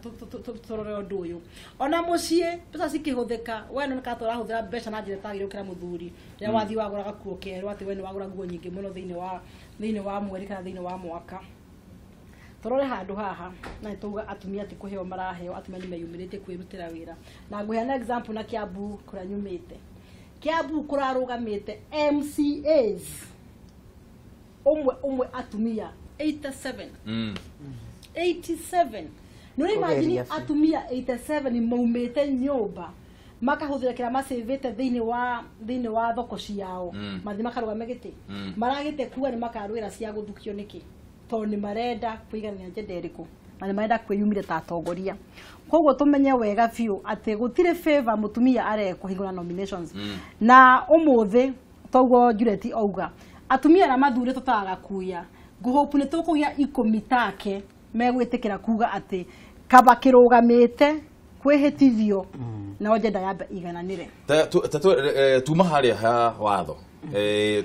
tũrore ũndũ ũyũ ona mũciĩ mbeca cikĩhũthĩka we nĩ kana tũrahũthĩra mbeca na njĩra ĩtagĩrĩire gũkĩra mũthuri rĩrĩa wathiĩ wagũra gakuo kerũ atĩ we nĩ wagũra nguo nyingĩ mũno thĩinĩ wa mweri kana thĩinĩ wa mwaka. Tũrore handũ haha na nĩtwauga atumia ti kũheo maraheo atumia nĩ meyumĩrĩtie kwĩrutĩra wĩra na ngũheana example na Kiambu kũrĩa nyumĩte. Kiambu kũrarũgamĩte MCAs ũmwe ũmwe atumia 87. 87. Nĩ imagine atumia 87 maumĩte nyũmba makahũthĩra kĩrĩa macĩvĩte thĩinĩ wa thoko ciao, mathiĩ makarũgame gĩtĩ, maragĩte kuga nĩ makarũĩra cia gũthukio nĩkĩ, tondũ nĩ marenda kũiganania njenda ĩrĩkũ na nĩ marenda kwĩyumĩria ta atongoria. Koguo tũmenye wega biũ atĩ gũtirĩ favor mũtumia arekwo hingũra nominations. Na ũmũthĩ toguo Juliet auga atumia arĩa mathurĩtwo ta Gakuya, ngũhope nĩ tũkũgĩa 10 take megwĩtĩkĩra kuga atĩ kaba kĩrũgamĩte kwĩhĩtithio na njenda yambe igananĩre. Tuma harĩa ha watho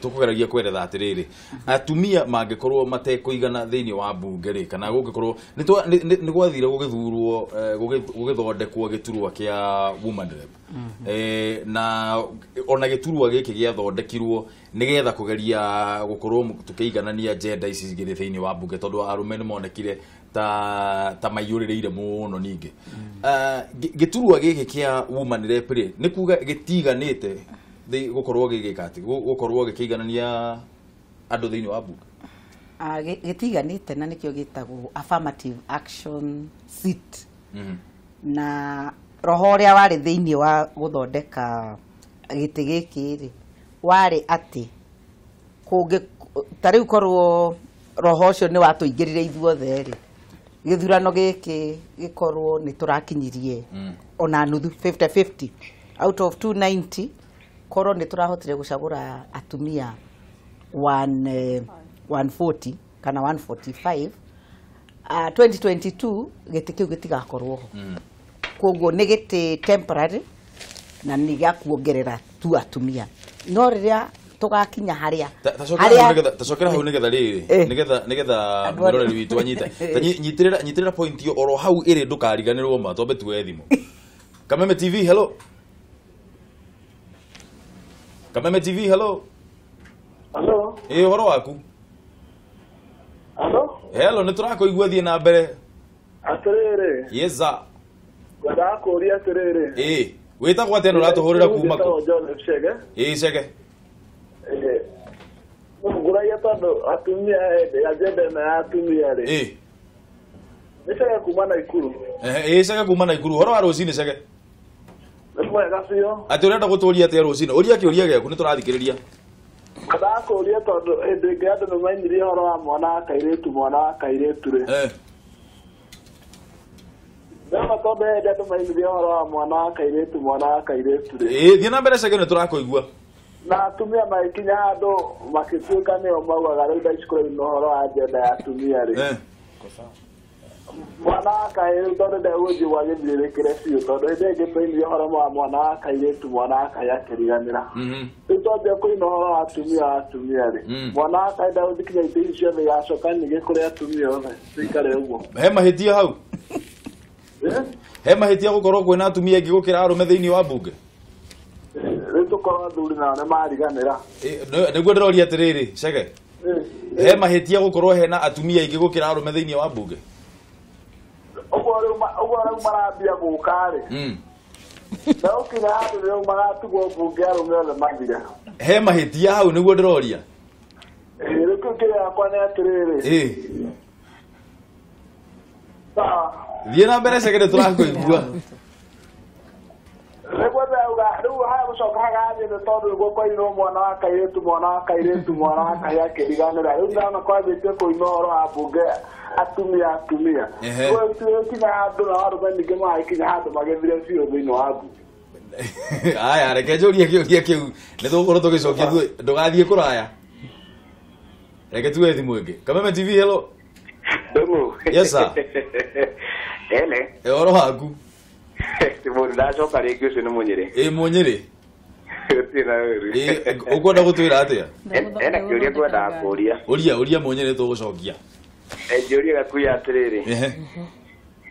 tukugeragia kweretha atiriri atumia mangikorwo matekũigana thĩinĩ wa mbunge rĩ, kana gũngĩkorwo nĩ gwathire gũgĩthurwo gũgĩthondekwo gĩturwa kĩa woman rep, na ona gĩturwa gĩkĩ gĩathondekirwo nĩgetha kũgeria gũkorwo tũkĩiganania gender ici igĩrĩ thĩinĩ wa mbunge, tondũ arũme nĩ monekire ta maiyũrĩrĩire mũno. Ningĩ gĩturwa gĩkĩ kĩa woman rep rĩ, nĩ kuga gĩtiganĩte gukorwo gigika ati gukorwo gikiiganania andu thiini wa bunge? Gitiganite na nikio gitagwo affirmative action seat. Na roho uria wari thiini wa guthondeka giti giki ri wari ati kungi ta riu korwo roho ucio ni watuingirire ithuothe ri, githurano giki gikorwo ni turakinyirie ona nuthu 50-50 out of 290, korwo nĩ tũrahotire gũcagũra atumia 140 kana 145, 2022 gĩtĩ kĩu gĩtigakorwo ho. Koguo nĩ gĩtĩ temporary na nĩ gĩa kuongerera tu atumia, no rĩrĩa tũgakinya harĩa tacokera hau nĩgetha rĩrĩ nĩgetha mwĩroreri witũ anyite nyitĩrĩra point ĩyo oro hau ĩrĩ, ndũkariganĩrwo ma twambe tuoe thimũ. Kameme TV, hello. Kameme TV, hello. Hello. Ũhoro waku? Hello. Hello, nĩ tũrakũigua, thiĩ na mbere. Atĩrĩrĩ. Yes sir. Ngwendaga kũũria atĩrĩrĩ. Wĩtagwo atĩa na ũratũhũrĩra kuma kũ? Joseph Chege. Chege. Ngũragia tondũ atumia agenda ĩno ya atumia rĩ. Nĩ Chege kuma Naikuru. Chege kuma Naikuru. Ũhoro wa rũcinĩ Chege? Mwega biũ. Atĩ ũrenda gũtũria atĩa rũcinĩ? Ũria kĩũria gĩaku nĩ tũrathikĩrĩria. Ngwendaga kũũria tondũ hĩndĩ ĩngĩ andũ nĩ mainirie ũhoro wa mwana wa kairĩtu, mwana wa kairĩtu rĩ. Ndĩrona tondũ hĩndĩ andũ mainirie ũhoro wa mwana wa kairĩtu, mwana wa kairĩtu rĩ. Thiĩ na mbere Chege, nĩ tũrakũigua. Na atumia magĩkinya handũ makĩtuĩka nĩo maugaga rĩu thaa ici kũrainwo ũhoro wa agenda ya atumia rĩ. Mwana wa kairĩtu tondũ ndegũthiĩ gwa gĩthiũrũrĩkĩre biũ, tondũ hĩndĩ ĩngĩ twainire ũhoro wa mwana wa kairĩtu, mwana wa kahĩĩ akĩriganĩra. Rĩu twambia kũina ũhoro wa atumia wa atumia rĩ, mwana wa kahĩĩ ndegũthiĩ kinya itĩ ici ciothe igacoka nyingĩ kũrĩ atumia othe, cikare ũguo. He mahĩtia hau? He mahĩtia gũkorwo kwĩna atumia aingĩ gũkĩra arũme thĩinĩ wa mbunge? Rĩu tũkorwo athuri nao nĩ mariganĩra. Nĩguo ndĩroria atĩrĩrĩ Chege, he mahĩtia gũkorwo hena atumia aingĩ gũkĩra arũme thĩinĩ wa mbunge? Ũguo rĩu marambia gũka rĩ, na ũkinya handũ rĩu magatugwo mbunge arũme othe mathire. He mahĩtia hau nĩguo ndĩroria? Rĩu kĩu kĩrĩa yakwa nĩ atĩrĩrĩ. Sawa. Thiĩ na mbere Chege, nĩ tũrakũigua. Nĩguo ndauga rĩu haya gũcoka hagathiĩ nĩ tondũ nĩguo kwainwo mwana wa kairĩtu, mwana wa kairĩtu, mwana wa kahĩĩ akĩriganĩra. Rĩu ndĩrona kwambĩtie kũinwo ũhoro wa mbunge atumia atumia. Rĩu kinya handũ na arũme ningĩ magĩkinya handũ magĩthire biũ thĩinĩ wa mbunge. Aya, reke njũrie kĩũria kĩu nĩ tũgũkorwo tũgĩcokia ithuĩ, ndũgathiĩ kũraya. Reke tuoe thimũ ĩngĩ. Kameme TV, hello. Yes sir. Ele. Ũhoro waku? Mũndũ ndacoka rĩngĩ ũcio nĩ Mũnyĩrĩ. Mũnyĩrĩ. Gũtirĩ na ũru. Ũkwenda gũtwĩra atĩa? Ena kĩũria ngwendaga kũũria. Ũria, ũria Mũnyĩrĩ tũgũcokia. Njũria Gakuya atĩrĩrĩ.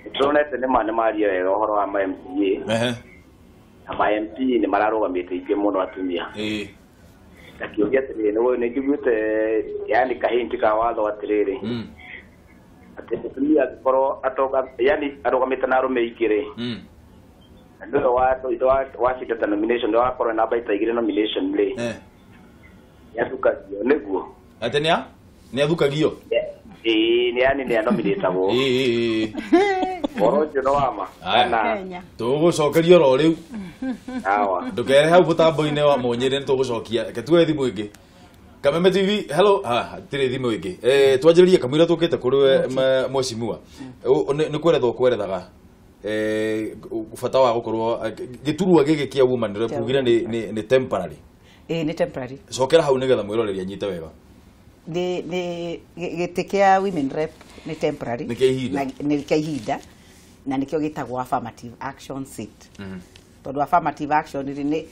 Nĩtũronete nĩ maria wega ũhoro wa ma MCA. Na ma MP nĩ mararũgamĩte aingĩ mũno atumia. Na kĩũria atĩrĩrĩ, nĩ njiguĩte yani kahinti ka watho atĩrĩrĩ. Atĩ mũtumia angĩkorwo yani arũgamĩte na arũme aingĩ rĩ, Ndio wa wa nomination wa korwo na baita igire nomination ri. Yathukagio niguo. Ate nia? Ni athukagio? Ĩĩ ni yani ni anominatagwo. Ĩĩ. Oro ũcio no wama. Kana tũgũcokerio ro rĩu. Awa. Ndũkere hau mũtambo-inĩ wa Mũnyĩrĩ nĩtũgũcokia. Reke tuoe thimũ ĩngĩ. Kameme TV, hello. Hatirĩ thimũ ĩngĩ. Twanjĩrĩrie kamũira tũkĩte kũrĩ we mheshimiwa. Nĩ kweretha ũkwerethaga bata wa gũkorwo gĩturwa gĩkĩ kĩa woman rep ugire ni temporary. Ĩĩ nĩ temporary. Cokera hau nĩgetha mwĩroreri anyite wega. Ni gĩtĩ kĩa women rep nĩ temporary. Nĩ kĩa ihinda. Nĩ kĩa ihinda na nĩkĩo gĩtagwo affirmative action seat. Tondũ affirmative action nĩ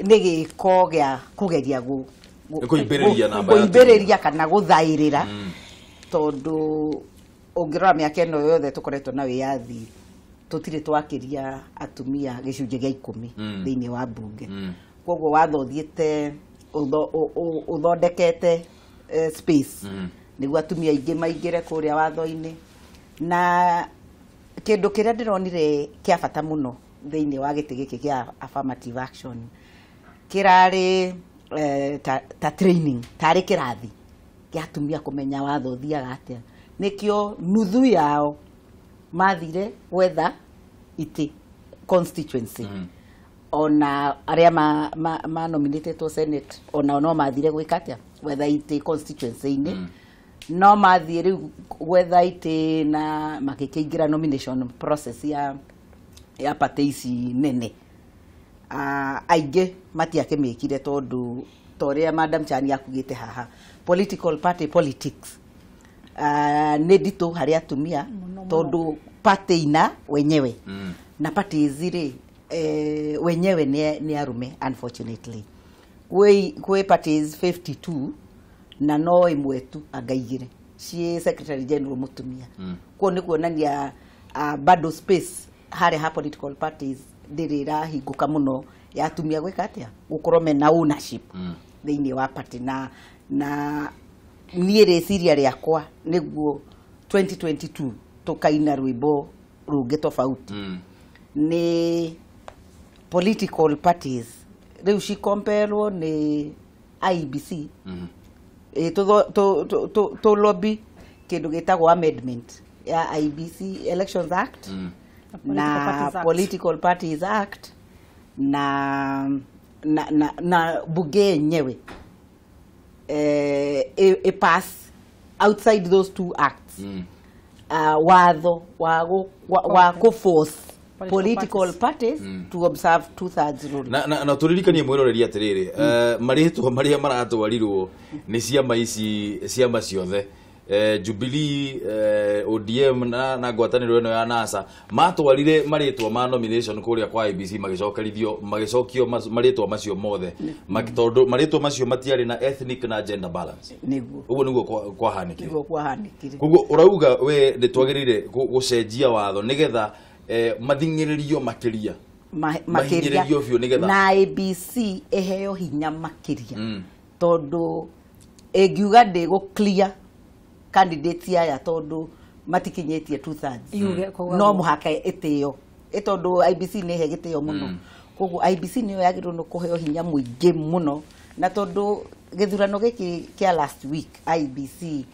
gĩko gĩa kũgeria kũimbĩrĩria kana gũthaĩrĩra tondũ ũngĩrora mĩaka ĩno yothe tũkoretwo na wĩyathi tũtirĩ twakĩria atumia gĩcunjĩ gĩa 10 thĩinĩ wa mbunge. Koguo watho ũthiĩte ũthondekete space nĩguo atumia aingĩ maingĩre kũrĩa watho-inĩ. Na kĩndũ kĩrĩa ndĩronire kĩa bata mũno thĩinĩ wa gĩtĩ gĩkĩ kĩa affirmative action kĩrarĩ ta training, tarĩ kĩrathi kĩa atumia kũmenya watho ũthiaga atĩa. Nĩkĩo nuthu yao mathire gwetha itĩ constituency. Ona arĩa ma nominatetwo senate ona no mathire gwĩka atĩa gwetha itĩ constituency-inĩ. No mathiĩ rĩu gwetha itĩ na makĩkĩingĩra nomination process ya party ici nene. Aingĩ matiakĩmĩkire tondũ ta ũrĩa Madam Chani akugĩte haha, political party politics nĩ nditũ harĩ atumia tondũ party ina wenyewe na parties rĩ wenyewe nĩ arume unfortunately. Kwĩ parties 52 na no ĩmwe tu anga igĩrĩ ciĩ secretary general mũtumia. Koguo nĩ kuonania bado space harĩa ha political parties ndĩrĩ ĩrahingũka mũno ya atumia gwĩka atĩa gũkorwo mena ownership thĩinĩ wa party. Na niĩ rĩciria rĩakwa nĩguo 2022 tũkaina rwĩmbo rũngĩ tofauti nĩ political parties rĩu cikomperwo nĩ IEBC tũ lobby kĩndũ gĩtagwo amendment ya IEBC Elections Act na Political Parties Act na bunge yenyewe pass outside those two acts watho wa force political parties to observe 2/3 rule. Na turirikanie mwiroreri atiriri marĩtwa marĩa maratwarirwo nĩ ciama ici ciama ciothe Jubilee ODM na ngwatanĩro ĩno ya NASA matwarire marĩtwa ma nomination kũrĩa kwa IEBC magĩcokerithio magĩcokio marĩtwa macio mothe tondũ marĩtwa macio matiarĩ na ethnic na gender balance. Nĩguo ũguo nĩguo kwahanĩkire. Nĩguo kwahanĩkire. Koguo ũrauga we nĩ twagĩrĩire gũcenjia watho nĩgetha mathing'ĩrĩrio makĩria mahinyĩrĩrio biũ nĩgetha na IEBC ĩheo hinya makĩria tondũ ĩngiuga ndĩgũ clear candidates aya tondũ matikinyĩtie 2/3 no mũhaka ĩtĩo tondũ IEBC nĩ ĩhe gĩtĩo mũno. Koguo IEBC nĩyo yagĩrĩirwo nĩ kũheo hinya mũingĩ mũno na tondũ gĩthurano gĩkĩ kĩa last week IEBC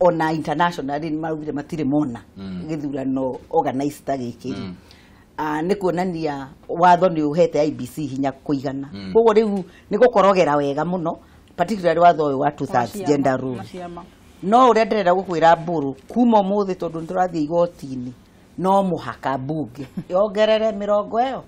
ona internationally nĩ maraugire matirĩ mona gĩthurano organized ta gĩkĩ. Nĩ kuonania watho nĩ ũhete IEBC hinya kũigana. Koguo rĩu nĩ gũkorogera wega mũno particularly watho ũyũ wa 2/3 gender rule. No ũrĩa ndĩrenda gũkwĩra Mbũrũ kuma ũmũthĩ tondũ nĩtũrathiĩ igoti-inĩ no mũhaka mbunge yongerere mĩrongo ĩyo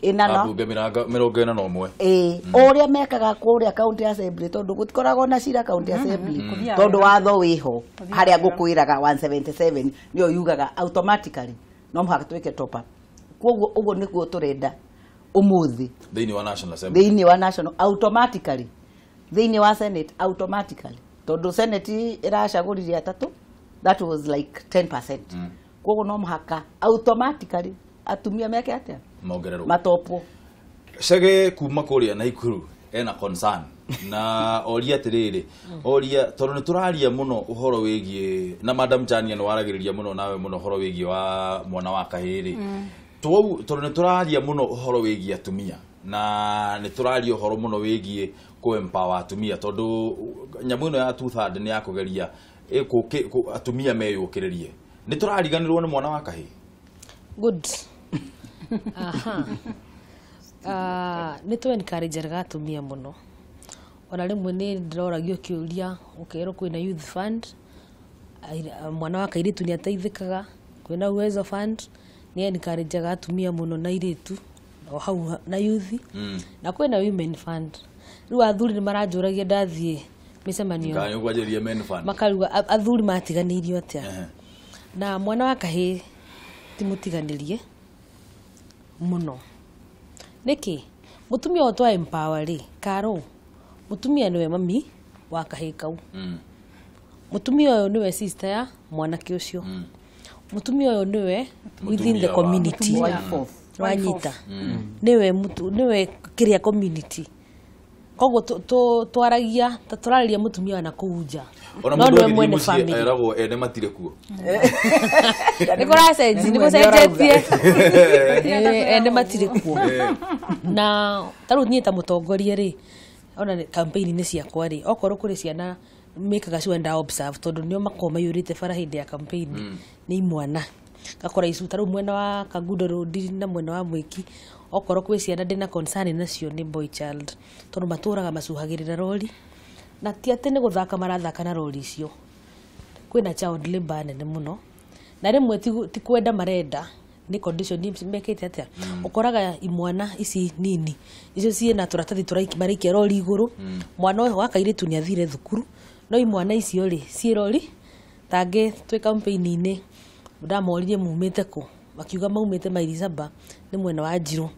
ĩna no mbunge 41. Ĩĩ ũrĩa mekaga kũrĩa county assembly tondũ gũtikoragwo na cira county assembly tondũ watho wĩho harĩa ngũkwĩraga 177 nĩyo yugaga automatically no mũhaka twĩke top up. Koguo ũguo nĩguo tũrenda ũmũthĩ thĩinĩ wa National Assembly, thĩinĩ wa national automatically, thĩinĩ wa Senate automatically tondũ Senate ĩracagũrire atatũ, that was like 10%. Koguo no mũhaka automatically atumia meke atĩa mongererwo matopwo. Chege kuma kũrĩa Naikuru ena concern na oria atiriri oria tondũ nĩ tũraria mũno ũhoro wĩgiĩ na Madam Chania nĩ waragĩrĩria mũno nawe mũno ũhoro wĩgiĩ wa mwana wa kahĩĩ rĩ Tondũ nĩ tũraria mũno ũhoro wĩgiĩ atumia na nĩ tũraria ũhoro mũno wĩgiĩ kũ empower atumia tondũ nyamũ ĩno ya 2/3 nĩ ya kũgeria atumia meyũkĩrĩrie. Nĩ tũrariganĩrwo nĩ mwana wa kahĩĩ. Good. Aha. Nĩ tũ encourage atumia mũno. Ona rĩmwe nĩ ndĩroragio kĩũria ũkerwo kwĩna youth fund, mwana wa kairĩtu nĩ ateithĩkaga, kwĩna Uwezo Fund nĩ encourage atumia mũno na airĩtu o hau na youth, na kwĩna women fund. Rĩu athuri nĩ maranjũragia ndathiĩ mĩcemanio Kana ũkwanjĩrĩria men fund. Makaruga athuri matiganĩirio atĩa. Na mwana wa kahĩĩ ti mũtiganĩrie mũno. Nĩkĩ? Mũtumia ũyũ twa empower rĩ, Karo, mũtumia nĩwe mami wa kahĩĩ kau. Mũtumia ũyũ nĩwe sister ya mwanake ũcio. Mũtumia ũyũ nĩwe within the community. Wanyita. Nĩwe nĩwe kĩrĩa community. Koguo twaragia ta tũrarĩria mũtumia wa nakũu nja. Ona mũndũ agĩthiĩ mũciĩ eragwo ene matirĩ kuo. Nĩ kũracenjia, nĩ gũcenjetie. Ene matirĩ kuo. Na ta rĩu niĩ ta mũtongoria rĩ, ona campaign-inĩ ciakwa rĩ, okorwo kũrĩ ciana mĩkaga sure nda observe tondũ nĩo makoragwo maiyũrĩte bara hĩndĩ ya campaign nĩ imwana. Ngakora icu ta rĩu mwena wa Kangundo Road na mwena wa Mwiki, okorwo kwĩ ciana ndĩna concern nacio nĩ boy child tondũ matũraga macuhagĩrĩra rori na ti atĩ nĩ gũthaka marathaka na rori icio. Kwĩna child labour nene mũno na rĩmwe ti kwenda marenda, nĩ condition mekĩte atĩa. Ũkoraga imwana ici nini icio ciĩna tũratathi maraikia rori igũrũ, mwana ũyũ wa kairĩtu nĩ athire thukuru, no imwana icio rĩ ciĩ rori tangĩ twĩ campaign-inĩ ndamoririe mumĩte kũ, makiuga maumĩte maili saba nĩ mwena wa Njirũ.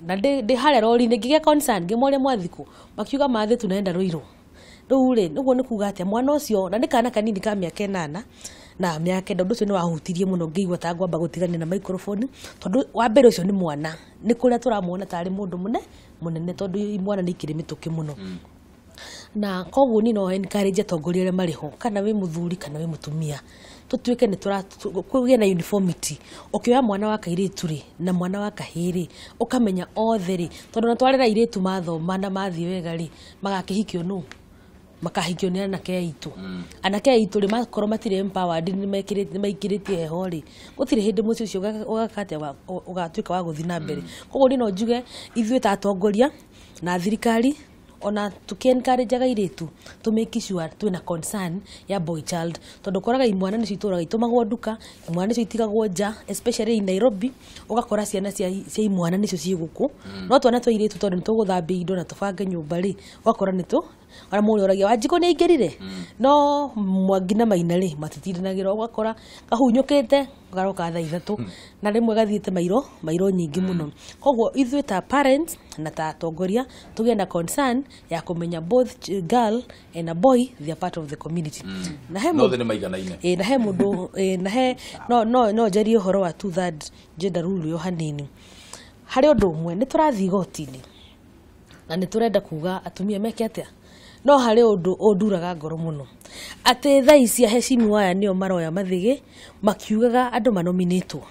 Na ndĩ harĩa rori-inĩ ngĩgĩa concern ngĩmoria mwathi kũ, makiuga mathi tunaenda Ruiru. Rĩu rĩ ũguo nĩ kuga atĩa mwana ũcio, na nĩ kana kanini ka mĩaka 8 na mĩaka 9, ũndũ ũcio nĩ wahutirie mũno ngĩigua ta ngwamba gũtigania na microphone tondũ wa mbere ũcio nĩ mwana, nĩ kũrĩa tũramuona tarĩ mũndũ mũnene tondũ mwana nĩ ikĩrĩ mĩtũkĩ mũno. Na koguo niĩ no encourage atongoria arĩa marĩ ho, kana wĩ mũthuri kana wĩ mũtumia, tũtuĩke nĩ kũgĩe na uniformity. Ũkĩoya mwana wa kairĩtu rĩ na mwana wa kahĩĩ rĩ, ũkamenya othe rĩ, tondũ na twarera airĩtu mathoma na mathiĩ wega rĩ, magakĩhikio nũ? Makahikio nĩ anake aitũ. Anake aitũ rĩ makorwo matirĩ empowered, nĩ maikĩrĩtie heho rĩ, gũtirĩ hĩndĩ mũciĩ ũcio ũgaka atĩa, ũgatuĩka wa gũthiĩ na mbere. Koguo niĩ no njuge ithuĩ ta atongoria na thirikari, ona tuki encourage airĩtu to make sure twĩna concern ya boy child tondũ ũkoraga imwana nĩcio itũraga itũmagwo nduka, imwana nĩcio itigagwo nja, especially in Nairobi ũgakora ciana cia imwana nĩcio ciĩ gũkũ, no twana twa airĩtu tondũ nĩ tũgũthambia indo na tũbange nyũmba rĩ, ũgakora nĩ tũ ona mũndũ oragia Wanjikũ nĩ aingĩrire, no Mwangi na Maina rĩ matitindanagĩra, ũgakora kahunyũkĩte garoka thaa 3 na rĩmwe gathiĩte mairo nyingĩ mũno. Koguo ithuĩ ta parents na ta atongoria tũgĩe na concern ya kũmenya both girl and a boy they are part of the community. Na he mũndũ nĩ maiganaine. Na he mũndũ na he no njarie ũhoro wa 2/3 gender rule yo hanini. Harĩ ũndũ ũmwe nĩ tũrathiĩ igoti-inĩ na nĩ tũrenda kuga atumia meke atĩa, no harĩ ũndũ ũnduraga ngoro mũno atĩ thaa ici aheshimiwa aya nĩo maroya mathĩgĩ makiugaga andũ manominĩtwo,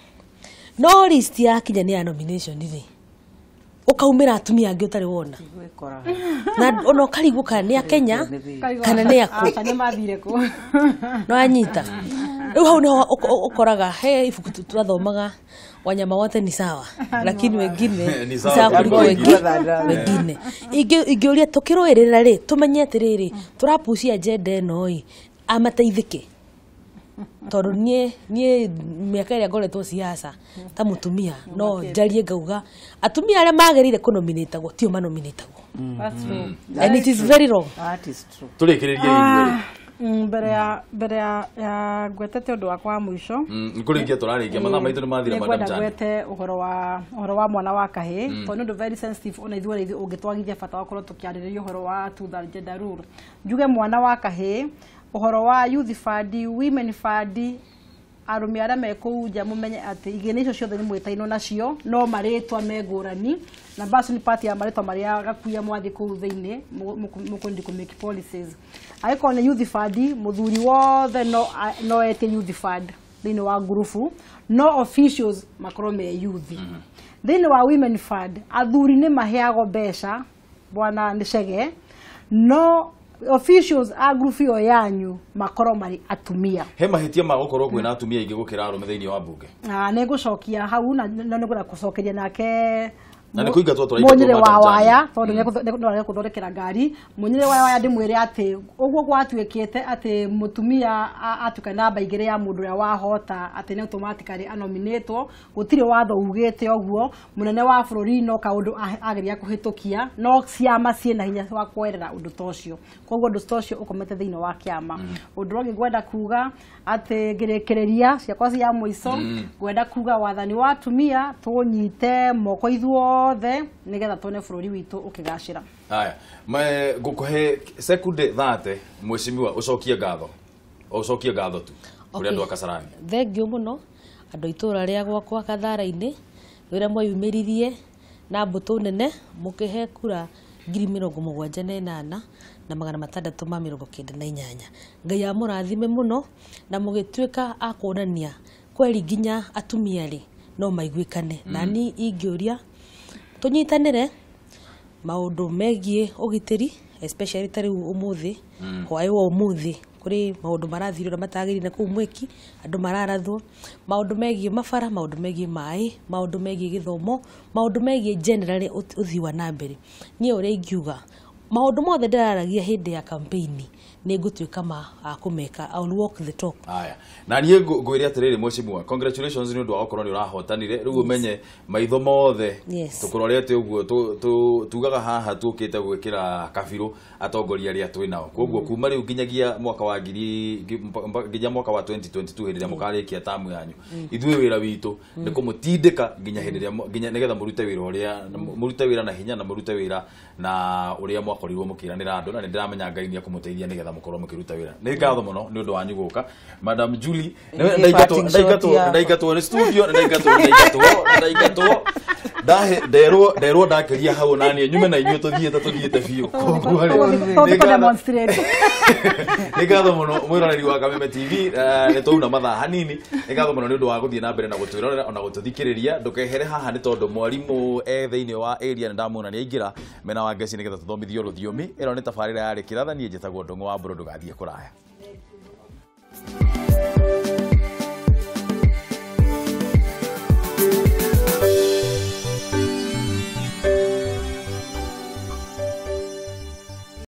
no list yakinya nĩ ya nomination rĩ ũkaumĩra atumia angĩ ũtarĩ wona na ona ũkarigwo kana nĩ a Kenya kana nĩ akũ, no anyita. Rĩu hau nĩho ũkoraga he ibuku tũrathomaga wanyama wote ni sawa lakini wengine ni sawa kuliko wengine. Ingĩũria tũkĩrũĩrĩra rĩ tũmenye atĩrĩrĩ tũrapucia agenda ĩno ĩ amateithĩke, tondũ niĩ mĩaka ĩrĩa ngoretwo siasa ta mũtumia no njarie ngauga atumia arĩa magĩrĩire kũnominĩtagwo tio manominĩtagwo. And it is very wrong. That is true. Tũrĩkĩrĩrie ithuĩ mbere ya ngwetete ũndũ wakwa wa mũico nĩkũrĩkia tũrarĩkia mathaa maitũ nĩ mathira madam Jane. Ngwete ũhoro wa mwana wa kahĩĩ tondũ nĩ ũndũ very sensitive ona ithuĩ ithuĩ ũngĩtwagithia bata wa gũkorwo tũkĩarĩrĩria ũhoro wa 2/3 gender rule. Njuge mwana wa kahĩĩ ũhoro wa youth fund, women fund, arũme arĩa me kũu nja mũmenye atĩ igĩna icio ciothe nĩ mwĩtainwo nacio no marĩtwa me ngũrani na bacu nĩ part ya marĩtwa marĩa gakuia mwathi kũu thĩinĩ mũkũndi kũ make policies. Angĩkorwo nĩ youth fund, mũthuri wothe no etie youth fund. thĩinĩ wa ngurubu no officials makorwo me youth. Thĩinĩ wa Women Fund athuri nĩ maheagwo mbeca bwana Nĩchege, no officials a group ĩyo yanyu makorwo marĩ atumia. He mahĩtia ma gũkorwo kwĩna atumia aingĩ gũkĩra arũme thĩinĩ wa mbunge. Nĩ ngũcokia hau na nĩ ngwenda gũcokeria nake na nĩ kũingatwo tũraingatwo Mũnyĩrĩ wa Waya tondũ nĩ gũthondekera ngari. Mũnyĩrĩ wa Waya ndĩmwĩre atĩ ũguo gwatuĩkĩte atĩ mũtumia atuĩka namba igĩrĩ ya mũndũ ũrĩa wahota atĩ nĩ automatically anominĩtwo, gũtirĩ watho ugĩte ũguo. Mũnene wa bũrũri no kaũndũ ageria kũhĩtũkia, no ciama ciĩna hinya wa kwerera ũndũ ta ũcio, koguo ũndũ ta ũcio ũkomete thĩinĩ wa kĩama. Ũndũ ũngĩ ngwenda kuga atĩ ngĩrĩkĩrĩria ciakwa cia mũico, ngwenda kuga wathani wa atumia tũnyite moko ithuothe nigetha tuone bũrũri witũ ũkĩgacĩra. Haya, ngũkũhe sekunde 30 mheshimiwa ũcokie ngatho. Ũcokie ngatho tu kũrĩ andũ a Kasarani. Thengiũ mũno andũ a itũũra rĩa gwakwa Kathara-inĩ wĩra mweyumĩririe na mbũtũ nene mũkĩhe kura 78,698. Ngai amũrathime mũno na mũgĩtuĩka a kuonania kweri nginya atumia rĩ no maiguĩkane. Na ni ingĩũria tũnyitanĩre maũndũ megiĩ ũgitĩri especially ta rĩu ũmũthĩ hwaĩ wa ũmũthĩ kũrĩ maũndũ marathirwo na matagĩrĩire na kũu mwĩki andũ mararathwo, maũndũ megiĩ mabara, maũndũ megiĩ maĩ, maũndũ megiĩ gĩthomo, maũndũ megiĩ generally ũthii wa na mbere. Niĩ ũrĩa ingiuga maũndũ mothe ndĩraragia hĩndĩ ya campaign nĩ ngũtuĩka ma kũmeka. I will walk the talk. Aya, na niĩ ngwĩre atĩrĩrĩ mheshimiwa, congratulations nĩ ũndũ wa gũkorwo nĩ ũrahotanire. Rĩu ũmenye maitho mothe tũkũrorete ũguo tugaga haha tũkĩte gwĩkĩra kabirũ atongoria arĩa twĩ nao. Koguo kuma rĩu nginyagia mwaka wa nginya mwaka wa 2022 hĩndĩ ĩrĩa mũkarĩkia tamu yanyu, ithuĩ wĩra witũ nĩ kũmũtindĩka nginya hĩndĩ ĩrĩa nginya nĩgetha mũrute wĩra ũrĩa mũrute wĩra na hinya na mũrute wĩra na ũrĩa mwakorirwo mũkĩranĩra andũ, na nĩ ndĩramenya Ngai nĩ ekũmũteithia nĩgetha mũkorwo mũkĩruta wĩra. Nĩ ngatho mũno nĩ ũndũ wanyu gũka. Madam Julie, ndaingatwo nĩ studio, ndaingatwo nderwo ndakĩria hau na niĩ nyume na inyuĩ tũthiĩte biũ. Koguo rĩ nĩ ngatho mũno mwĩroreri wa Kameme TV, nĩ twauna mathaa hanini. Nĩ ngatho mũno nĩ ũndũ wa gũthiĩ na mbere na gũtwĩrorera ona gũtũthikĩrĩria. Ndũkehere haha nĩ tondũ mwarimũ e thĩinĩ wa area nĩ ndamuona nĩ aingĩra mena wa ngeci nĩgetha tũthomithio rũthiomi. Ĩno nĩ tabarĩra ya Rĩkĩratha, niĩ njĩtagwo Ndũng'ũ wa Mbũrũ, ndũgathiĩ kũraya.